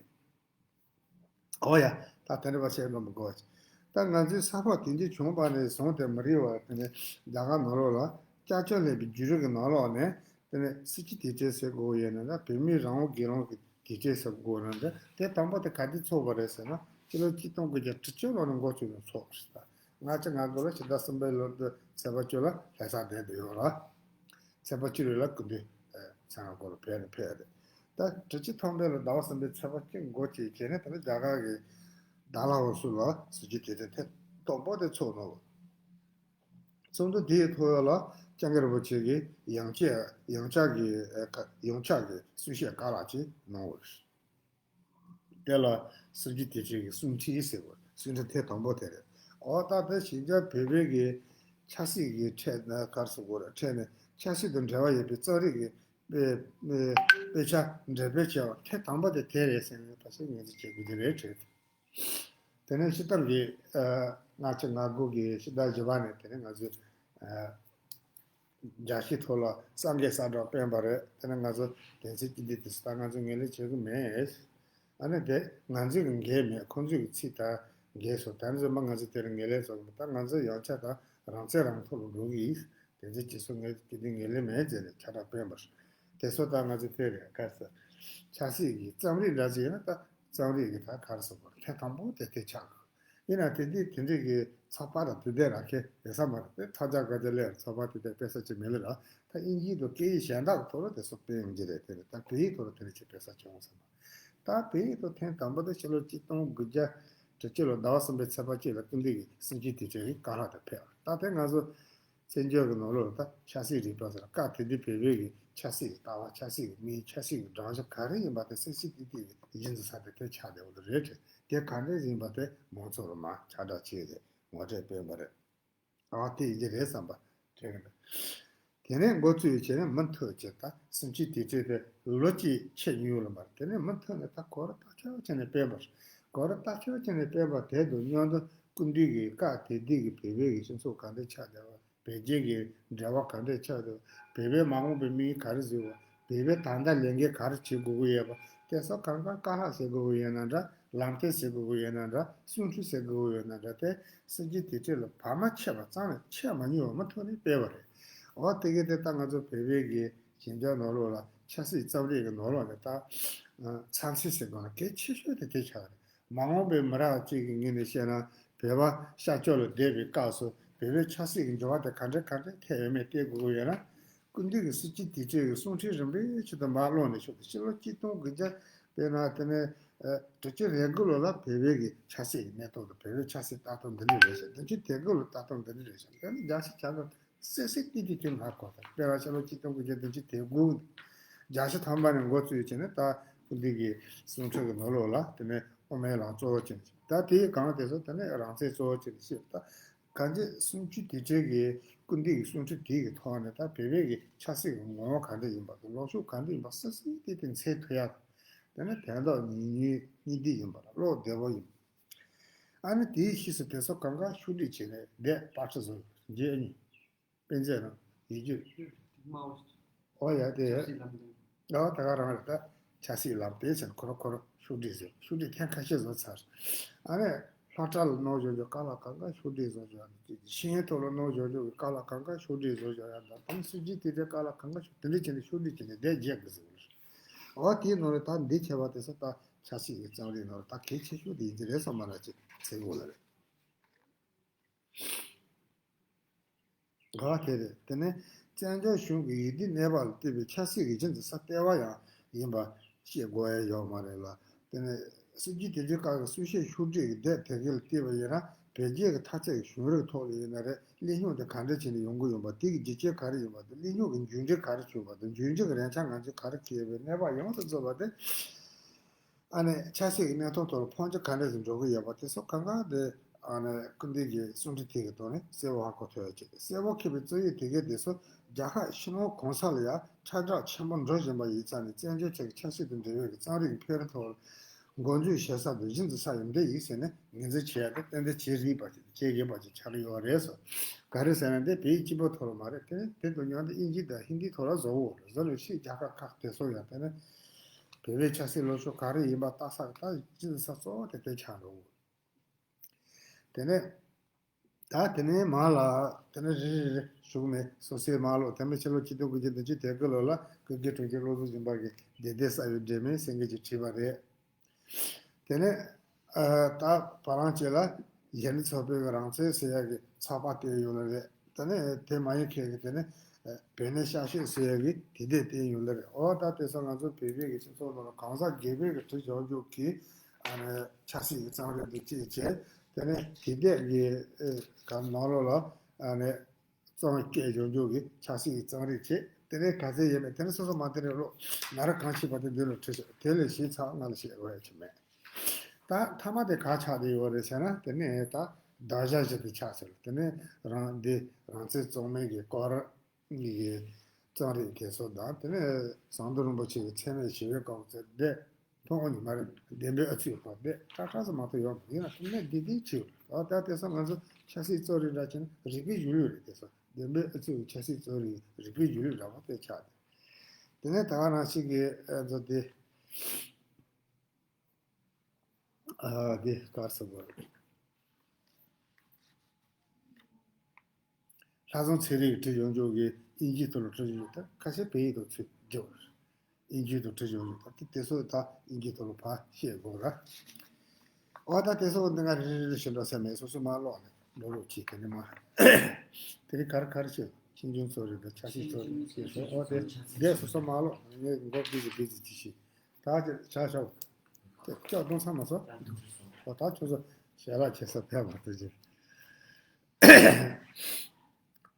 ཨོ་ཡ། ད་དེ་འདྲ་བ་བཤད་ན་མི་དགོས། ད་ང་ཚོའི་ས་ཕག་དེ་འདྲ་བྱུང་བ་ནས་བཟུང་སྟེ་མི་རིང་བར་དེ་ནས་རྒྱ་གར་ནང་ལོགས་ལ་ཀྱག་ཀྱོག་ལས་པའི་བརྒྱུད་རིམ་གྱི་ནང་ལོགས་ནས་ དེ་ནས་སྲིད་སྤྱི་དེ་གྲས་ཟེར་དགོས་ཡོད་ན་འདྲ། བོད་མིའི་རང་དབང་སྒེར་ལངས་ཀྱི་དེ་གྲས་ཟེར་དགོས་ན་འདྲ། དེ་དང་པོ་དེ་ག་དུས་ཚོགས་པ་རེད་ཟེར་ན། ཕྱི་ལོ་ཆིག་སྟོང་དགུ་བརྒྱ་དྲུག་ཅུ་ལོ་ནས་འགོ་བཙུགས་ནས་ཚོགས་པ་རེད། ད་ལྔ་བཅུ་ང་དགུ་ལོ་ཕྱི་ཟླ་གསུམ་པའི་ལོ་དུ་ཚེས་པ་བཅུ་ལ་ལྷ་ས་བསྡད་བསྡད་ཡོད་ལ། ཚེས་པ་བཅུ་རེ་ལ་སྐུ་མདུན་ཚེ་རིང་སྐོར་ལ་ཕེབས་ནས་ཕེབས་རེད། ད་དྲུག་ཅུ་ཐམ་པའི་ལོ་ཟླ་བ་གསུམ་པའི་ཚེས་པ་གཅིག་འགོ་བྱས་བྱས་ནས། ད་ནི་རྒྱ་གར་གྱི་ཌལ་ཧོ་སི་ལ་སྲིད་སྤྱི་དེ་གྲས་ཐེངས་དང་པོ་དེ་ཚོགས་གནང་བ། ཚོགས་འདུ་དེའི་ཐོག་ལ་སྐྱབས་མགོན་རིན་པོ་ཆེ་གིས་ཡང་བསྐྱར་ཡང་བསྐྱར་གྱི་ཡང་བསྐྱར་གྱི་གསུང་བཤད་དཀའ་ལས་ཅིག་གནང་བ་རེད། དེ་ལ་སྲིད་སྤྱི་དེ་གྲས་ཀྱི་གསུང་འཕྲིན་ཟེར་བ། གསུང་འཕྲིན་ཐེངས་དང་པོ་དེ་རེད། འོ་ད་ལྟ་ཞིག་ཆ་བོད་པའི་གི་ཆབ་སྲིད་ཀྱི་ཁྲལ་ན་གར་སོང་གོ་ར། ཁྲལ་ནས་ཆབ་སྲིད་དང་འབྲེལ་བ་ཡོད་པའི་རྩོམ་རིག་གི་དཔེ་དཔེ་དཔེ་ཆ་འགྲེམས་སྤེལ་བྱས་པ་ཐེངས་དང་པོ་དེ་དེ་རེད་ཟེར་ནས། ད་ཞིག་ངོས་འཛིན་བྱེད་དགོས་ཀྱི་རེད་དྲན། དེ་ནས་ཕྱི་ཟླ་འདི་ལྔ་བཅུ་ང་དགུ་གི་ཕྱི་ཟླ་བཞི་པ་ནས་དེ་ནས་ང་ཚོས་རྒྱལ་སྤྱིའི་ཐོག་ལ་སངས་རྒྱས་ས་གྲགས་སྤེལ་བ་རེད། དེ་ནས་ང་ཚོ་དོན་ཚན་གཅིག་འདི་དེ་ཚོ་ད་ང་ཚོས་ངོས་ལེན་བྱེད་ཀྱི་མེད། ཨ་ནི་དེ་ང་ཚོས་ཀྱི་འགལ་མེད། ཁོང་ཚོས་ཀྱི་ཚིག་ད་འགལ་སོང་། དེ་ཚོ་མ་ང་ཚོས་དེ་ལ་ངོས་ལེན་བྱེད་ཀྱི་མེད། ད་ང་ཚོས་ཡང་བསྐྱར་ད་རང་བཙན་རང་ཐོག་ལ་འགྲོ་གི་ཡིན། དེ་ཚོ་ཅི་སོང་ངས་དེ་འདི་ངོས་ལེན་མེད་ཟེར་ནས་ཁྱབ་བསྒྲགས་སྤེལ་བ་རེད། དེ་ཚོ་ད་ང་ཚོས་དཔེ་རེད། ག་ཚོད་ཆབ་སྲིད་ཀྱི་རྩོམ་རིག་འདྲ་ཅིག་ཡིན་ན། ད་རྩོམ་རིག་གི་ད་ག་རེ་ཟེར་དགོས་རེད། ཐེངས་དང་པོ་དེ་དེ་ཆགས་དགོས། ཡིན་ན་དེ་འདི་དེ་འདྲས་ཀྱི་ཚོགས་པ་ལ་དེ་འདྲས་རག་མཁན་ཡོད་ས་མ་རེད། དེ་ཐབས་ཆག་ག་ཚོད་ལས་ཚོགས་པ་དེ་འདྲས་སྤེལ་ས་ཅིག་མེད་ལ་ར། ད་དབྱིན་ཇིའི་དང་སྐད་ཡིག་གཞན་དག་གི་ཐོག་ལ་དེ་ཚོ་སྤེལ་ཡོང་གི་རེད། དེ་ནས་ད་བོད་ཡིག་ཐོག་ལ་དེ་འདྲས་ཅིག་སྤེལ་ས་བྱུང་ས་མ་རེད། ད་བོད་ཡིག་ཐོག་ཐེངས་དང་པོ་དེ་ཕྱི་ལོ་ཆིག་སྟོང་དགུ་བརྒྱ་དྲུག་ཅུ་ལོ་ཟླ་བ་གསུམ་པའི་ཚེས་པ་གཅིག་ལ་སྐུ་མདུན་གྱི་གསུང་ཆོས་དེ་གྲས་ཀྱི་བཀའ་སློབ་དེ་ཕེབས། ད་དེ་ང་ཚོ་བཙན་བྱོལ་གྱི་ནང་ལོགས་ལ་ད་ཆབ་སྲིད་རིག་པ་ཟེར་སྐབས་དེ་དུས་བོད་པའི་གི་ཆབ་སྲིད་ཀྱི་ལྟ་བ། ཆབ་སྲིད་ཀྱི་མིང་། ཆབ་སྲིད་ཀྱི་སྒྲོམ་གཞི་ག་རེ་ཡིན་པ་དེ་གསལ་བཤད་ཏིག་ཏིག་གི་གཞི་འཛིན་ས་དེ་དེ་ཆགས་བསྡད་ཡོད་རེད། དེ་ག་འདྲས་ཡིན་པ་དེ་མང་ཚོགས་ལ་མར་ཁྱབ་བསྒྲགས་བྱས་རེད། ངོ་སྤྲོད་སྤེལ་བ་རེད། ཨ་དེ་ཡིན་གྱི་རེད་བསམ་པ་དྲན་གྱི་འདུག་དེ་ནས་འགོ་བཙུགས་བྱས་ནས་མུ་མཐུད་བྱས། ད་གསུང་ཆོས་དེ་གྲས་དེ་ལོ་གཅིག་ཕྱིན་ཡོད་ལ་མ་རེད། དེ་ནས་མུ་མཐུད་ནས་ད་གོ་ར་ཐག་ཆོད་བྱས་ནས་སྤེལ་བ་རེད། གོ་ར་ཐག་ཆོད་བྱས་ནས་སྤེལ་བ་དེ་དང་མཉམ་དུ་སྐུ་མདུན་གྱི་སྐབས་དེ་དུས་ཀྱི་བོད་པའི་གི་སྤྱི་ཚོགས་ག་འདྲས་ཆགས་བསྡད་པ། བོད་རྒྱའི་གི་འབྲེལ་བ་ག་འདྲས་ཆགས་འདུག་བོད་པའི་མ་འོངས་པའི་དམིགས་ཡུལ་ག་རེ་བཟོས་པ། བོད་པའི་ད་ལྟ་ལས་འགན་ག་རེ་བྱེད་དགོས་ཀྱི་ཡོད་པ། དེ་ཚོ་གང་ག་བཀའ་སློབ་ཟེར་དགོས་ཀྱི་ཡོད་ན་འདྲ། ལམ་སྟོན་ཟེར་དགོས་ཀྱི་ཡོད་ན་འདྲ། གསུང་འཕྲིན་ཟེར་དགོས་ཀྱི་ཡོད་ན་འདྲ། དེ་གསུང་ཆོས་དེ་གྲས་ལ་བར་མ་ཆད་པ་ཙམ་ལས་ཆད་མ་མྱོང་བ་མུ་མཐུད་ནས་སྤེལ་བ་རེད། འོ་དེ་གས་དེ་ད་ང་ཚོ་བོད་པའི་གི་ཞིང་ཆ་ནང་ལོགས་ལ་ཆབ་སྲིད་རྩོམ་རིག་གི་ནང་ལོགས་ནས་ད་ཚབ་མཚོན་ཟེར་དགོས་ན་གལ་ཆེ་ཤོས་དེ་དེ་ཆགས་རེད། མ་འོངས་པའི་མི་རབས་གཅིག་གི་ངོས་ནས་བཤད་ན། བོད་པ་ཤར་ཕྱོགས་ལ་བསྡད་པའི་སྐབས་སུ་བོད་པའི་ཆབ་སྲིད་ཀྱི་འགྱུར་བ་དེ་ག་འདྲ་ག་འདྲ་ཐེབས་ཡོད་མེད་བལྟ་དགོས་ཀྱི་ཡོད་ན། སྐུ་མདུན་གྱི་གསུང་ཆོས་དེ་གྲས་ཀྱི་གསུང་འཕྲིན་རིམ་པས་ཆེད་དུ་མར་ཀློག་ནས་ཤོག་ཕྱི་ལོ་གཅིག་སྟོང་དགུ་བརྒྱ་དཔེར་ན་དེ་ནས་དྲུག་ཅུ་རེ་དགུ་ལོ་ལ་བོད་པའི་གི་ཆབ་སྲིད་ཀྱི་གནས་སྟངས་དང་བོད་པའི་ཆབ་སྲིད་ལྟ་སྟངས་འདི་འདྲ་རེད་ཤག་བདུན་ཅུ་དོན་དགུ་ལོ་ལྟ་སྟངས་འདི་འདྲ་རེད་ཤག་དེ་ནི་རྒྱལ་སྤྱི་ཆ་ཚང་གསལ་གསལ་ཏིག་ཏིག་དེ་ལྷག་གོ། ད་དཔེར་ན་ཕྱི་ལོ་གཅིག་སྟོང་དགུ་བརྒྱ་བདུན་ཅུ་དོན་དགུ། རྒྱལ་སྤྱི་ཐམ་པ་ནས་འགོ་བཙུགས་བྱས་ནས་ད་སྐུ་མདུན་གྱི་གསུང་འཕྲིན་གྱི་ནང་ལོགས་ལ་དེ་ནས་དབུ་མའི་ལམ་གཙོ་བོ་བྱས་ནས། ད་དེའི་སྒང་དེ་ཚོ་དེ་ནས་རང་བཙན་གཙོ་བོ་བྱས་ནས་བཤད། ད་གང་ཅི་གསུང་ཆོས་དེ་འཕྲལ་གྱི་སྐུ་མདུན་གྱི་གསུང་འཕྲིན་དེ་གི་ཐོག་ནས་ད་བོད་པའི་གི་ཆབ་སྲིད་ཀྱི་ངོ་བོ་ག་འདྲ་ཡིན་པ་དང་། ལངས་ཕྱོགས་ག་འདྲ་ཡིན་པ་གསལ་གསལ་ཏིག་ཏིག་མཚོན་ཐུབ་ཡ་དང་། དེ་ནས་དོན་དག་ཉིན་གཉིས་གཉིས་འདི་ཡིན་པ་ལ་ཀློག་བདེ་བོ་ཡིན། ཨ་ནི་དེའི་ཕྱིས་སུ་དེ་ཚོ་གང་ག་ཕྱོགས་སྒྲིག་བྱས་ནས་བསྡད། པར་སྐྲུན་བཟོ་རྒྱུ་ཨ་ནི་དཔེ་མཛོད་ནང་ཡིག་རྒྱུགས། ཨོ་ཡ་དེ་ཡོད། ཨོ་ད་ག་རང་རེད། ད་ཆབ་སྲིད་ལམ་སྟོན་ཟེར་ཁོ་རང་ཁོ་རང་ཕྱོགས་སྒྲིག་བཟོས། ཕྱོགས་སྒྲིག་ཐེངས་ཁ་ཤས་བཟོ་ཚར། ཨ་ནི་སློབ་གྲྭ་ལ་གནང་བཞག་རྒྱུ་དཀའ་ལས་གང་ག་ཕྱོགས་སྒྲིག་བཟོ་བཞག་ཡ་དང་། ཤེས་ཡོན་ཐོག་ལ་གནང་བཞག་རྒྱུ་གི་དཀའ་ལས་གང་ག་ཕྱོགས་སྒྲིག་བཟོ་བཞག་ཡ་དང་། དེ་ནས་སྲིད་ཇུས་དེ་འདྲའི་དཀའ་ལས་གང་ག་ཕྱོགས་དེ་འདྲ་བྱས་ནས་ཕྱོགས་སྒྲིག་བྱས་ནས་བསྡད་རྒྱུ་ཟེར་བ་རེད། ཨོ་དེའི་ནང་ལ་ད་འདི་བྱས་པ་དེ་ཚོ་ད་ཆབ་སྲིད་ཀྱི་རྩོམ་རིག་ནང་ལ་ད་གལ་ཆེ་ཤོས་དེ་ཡིན་གྱི་རེད་བསམ་པ་ལ་ཅིག་ཚེ་གོ་ལ་རེད། ག་དེ་རེད། དེ་ནས་བཙན་བྱོལ་གཞུང་གི་ཡུལ་དུས་གནས་བབ་ལ་བལྟས་པའི་ཆབ་སྲིད་ཀྱི་གཞི་འཛིན་ས་ལྟེ་བ་ཡང་ཡིན་པ་བཤད་དགོས་ཡ་ཡོད་མ་རེད་ལ། དེ་ནས་སྲིད་ཇུས་དེ་ཚོའི་སྐབས་ཀྱི་གསུང་བཤད་ཕྱོགས་སྒྲིག་གི་སྡེ་དེ་གའི་ལ་བལྟས་པ་ཡིན་ན། བོད་རྒྱའི་གི་མཐའ་ཚད་ཀྱི་གཞུང་རིག་ཐོག་ལ་ཡིན་ན་རེད། གླེང་སློང་དེ་ག་འདྲ་བྱས་ནས་ཡོང་གི་ཡོད་པ། དེ་གི་རྒྱུ་རྐྱེན་ག་རེ་ཡིན་པ་དང་། གླེང་སློང་གི་མཇུག་འབྲས་ག་རེ་བྱུང་བ་དང་། མཇུག་འབྲས་ཀྱི་རན་ཆ་ང་ཚོས་ག་རེ་འཁྱེར་ཡོད་པའི་གནས་བབ་ཡོངས་སུ་རྫོགས་པ་དེ། ཨ་ནི་ཆབ་སྲིད་ཀྱི་གནས་སྟངས་ཐོག་ལ་ཕོན་ཆེ་ག་འདྲ་ཞིག་འགྲོ་གི་ཡོད་པ་དེ་ཚོ་གང་ག་དེ་ཨ་ནི་སྐུ་མདུན་གྱི་གསུང་འཕྲིན་དེ་གི་ཐོག་ནས་གསལ་པོ་ཧ་གོ་ཐུབ་ཡ་ཅིག་གསལ་པོ་འཁེལ་བའི་རྩོད་ཡིག་དེ་གའི་དེ་ཚོ་རྒྱལ་ཁབ་ཕྱི་ནང་གང་ས་ལ་ཡང་ཁྱབ་བསྒྲགས་ཆེན་པོ་འགྲོ་བཞིན་པ་ཡིན་ཙང་ནས། བཙན་བྱོལ་ཁྲིམས་ཀྱི་ཆབ་སྲིད་དང་འབྲེལ་བའི་གི་རྩོམ་རིག་གི་འཕེལ་རིམ་ཐོག་ལ་འགོ་འཛུགས་བྱེད་ས་དང་གཞི་འཛིན་ས་ཡོད་འདི་ཡིན་ཟེར་ནས་ངོས་འཛིན་བྱེད་ཡ་དེ་ཏན་ཏན་བྱེད་རིགས་པ་ཅིག་དང་བྱེད་དགོས་པ་ཅིག་ཆགས་ཀྱི་ཡོད་རེད་ཟེར། ག་རེ་ཟེར་ན་འདི་བོད་ཡིག་གཅིག་པོ་ཐོག་ལ་མ་རེད། དེ་ནས་དེ་དང་མཉམ་དུ་དབྱིན་ཇི་དང་ཧིན་དིའི་ཐོག་ལ་བཟོ་དགོས་རེད། བཟོ་ནས་ཕྱིའི་རྒྱལ་ཁབ་ཁག་དེ་ཚོ་ཡང་དེ་ནས་བོད་པའི་ཆབ་སྲིད་ལངས་ཕྱོགས་ག་རེ་ཡིན་པ་ལྟ་ས་ད་གཞི་འཛིན་ས་གཙོ་བོ་དེ་དེ་ཆགས་འགྲོ་གི། དེ་ནས་ ད་དེ་ནས་མར་ལ་དེ་ནས་རེ་རེ་རེ་ཞུགས་ནས་སོ་སོའི་མར་ལོག་དེ་ནས་ཕྱི་ལོ་ཆིག་སྟོང་དགུ་བརྒྱ་བདུན་ཅུ་དོན་དགུ་ལོ་ལ་སྐུ་སྒེར་དྲུང་ཆེ་བློ་བཟང་སྦྱིན་པ་གིས་བདེ་ལྡན་ས་ཡི་འབྲེལ་མེད་སེང་གེ་ཅིག་བྲིས་པ་རེད། དེ་ནས་ཨ་ད་བར་ལམ་ཅིག་ལ་གཞན་ཚོགས་པའི་རང་བཙན་ཟེར་ཡག་གི་ཚོགས་པ་བཏོན་ཡོད་ལ་རེད། དེ་ནས་དེ་མ་ཡིན་མཁན་གྱི་དེ་ནས་ཨ་བོད་གནས་ཤར་ཕྱོགས་ཟེར་ཡག་གི་དེ་འདྲས་བཏོན་ཡོད་ལ་རེད། འོ་ད་དེ་ཚོ་ང་ཚོ་བོད་པའི་གི་སྤྱི་ཚོགས་ནང་ལ་གང་ཟག་སྒེར་པའི་གི་བྲིས་ཡོང་རྒྱུ་གི་ཨ་ནི་ཆབ་སྲིད་ཀྱི་རྩོམ་རིག་འདི་གཅིག་བྱས། དེ་ནས་དེ་འདྲས་གི་ཨ་ག་ནང་ལོགས་ལ་ཨ་ནི། རྩོམ་སྐད་སྦྱོང་རྒྱུ་གི་ཆབ་སྲིད་ཀྱི་རྩོམ་རིག་བྱེད། དེ་ནས་ག་ཚད་ཡས་མེད་དེ་ནས་སོ་སོ་མ་དེ་ནས་ཀློག་ང་རང་གང་ཤེས་པ་དེ་འདི་ལ་བྲིས་ཤོག་དེ་ལས་གཞན་ཚང་ང་ལ་བཤད་དགོས་ཡ་ཅི་མེད། ད་མཐའ་མ་དེ་ག་ཆགས་བསྡད་ཡོད་རེད་ཟེར་ན། དེ་ནས་ད་དག་ཆ་བཞི་དེ་ཆགས་ཟེར། དེ་ནས་རང་འདི་རང་བཙན་རྩོད་མེད་ཀྱི་སྐོར་གྱི་རྩོམ་རིག་དེ་ཚོ་དང་། དེ་ནས་ཟམ་གདོང་རིན་པོ་ཆེ་གི་འཚེ་མེད་ཞི་བའི་སྐོར་ཟེར་འདི། ཕོ་བོ་ཉི་མ་རེད། བདེན་པའི་ཨ་ཚུགས་ཕོ་བདེ་ཁྲ་ཁྲ་ཙམ་མ་གཏོགས་ཡོད་མ་ཡིན་ན་དེ་ནས་འདི་འདི་ཆེ་བ། ད་དེ་སང་ང་ཚོ་ཆབ་སྲིད་རྩོམ་རིག་འདྲ་བྱས་ན་རིག་པའི་གཞུང་ལུགས་རེད། དེ་སང་བདེན་པའི་ཨ་ཚུགས་ཆབ་སྲིད་རྩོམ་རིག་རིག་པའི་གཞུང་ལུགས་འདྲ་བ་དེ་ཆགས་ཏེ། དེ་ནས་ད་ག་རང་ཞིག་གི་ཨ་ཚོ་དེ་ཨ་དེ་གར་སོང་བ་རེད། ལྷ་བཟང་ཚེ་རིང་གིས་བྲིས་ཡོང་རྒྱུ་གི་དབྱིན་ཇིའི་ཐོག་ལ་བྲིས་ཡོད། ད་ཁ་ཤས་བོད་ཡིག་ཐོག་ཚུར་བསྒྱུར། དབྱིན་ཇིའི་ཐོག་བྲིས་ཡོང་རྒྱུ་ད་དེ་དེ་ཚོ་ད་དབྱིན་ཇིའི་ཐོག་ལ་ཕར་བཤད་དགོས་ར། འོ་ད་དེ་ཚོ་འདི་ང་རེ་རེ་རེ་བཞིན་འགྲོ་ས་མེད། སོ་སོ་མར་ཀློག་ནས་འགྲོ་རོགས་གྱིས། དེ་ནས་མ་དེ་རིང་ག་རེ་ག་རེ་བྱས། ཤིང་ཆུང་ཚོ་རེད། ད་ཆབ་སྲིད་ཚོ་རེད་ཞེས་སོ། འོ་དེ་འདས་སོ་སོ་མར་ཀློག་ངས་མགོ་བདེ་ཟི་བདེ་ཟི་ཅི་ཞིག་ད་ཅི་ཆ་ཤོག་ཅོག་གཏོང་ཚར་མ་སོང་། འོ་ད་ཁྱོད་ཚོ་ཞལ་ལག་ཁྱེར་ས་ཕེབས་པ་དེ་ཅི།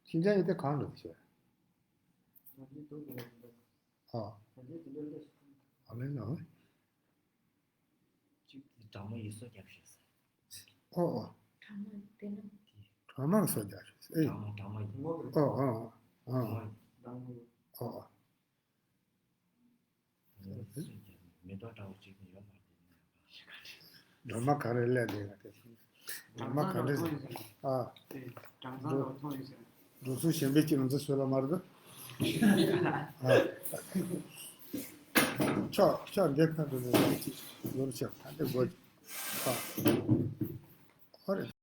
ཤིན་ཅང་ཡིན་ཏེ་གང་འགྲོ་ཞེས། ཨ། ཨ་ལེ་ལ། གཅིག་དེ་སྦྲང་མ་ཡིས་སོ་རྒྱབ་ཤེས་ས། ཨོ་ཨོ། སྦྲང་མ་དེ་ན། སྦྲང་མ་སོ་རྒྱབ་ཤེས་ས། ཨེ། སྦྲང་མ་སྦྲང་མ་ཡིས། ཨོ་ཨོ་ཨོ། སྦྲང་མ་ཡིས། ཨོ་ཨོ། མེ་ཏོག་འདྲ་བོ་གཅིག་ནི་ཡོད་མ་རེད། སྒྲོལ་མ་ག་རེ་སླེབས་འདུག་ལ་དེ། སྒྲོལ་མ་ག་རེ། ཨ། སྒྲོལ་མ་ག་རེ། ཨ། འགྲོ་སོང་གཞན་པའི་གཅིག་ལ་འཛུལ་སོང་ལ་མ་རེད། ཨ། ཕྱོགས་ཕྱོགས་འདི་ཁ་འགྲོ་ནས་གཅིག་ཡོད་ཆོག་ད་འདི་དགོས། ཨ། ཧོ་རེད།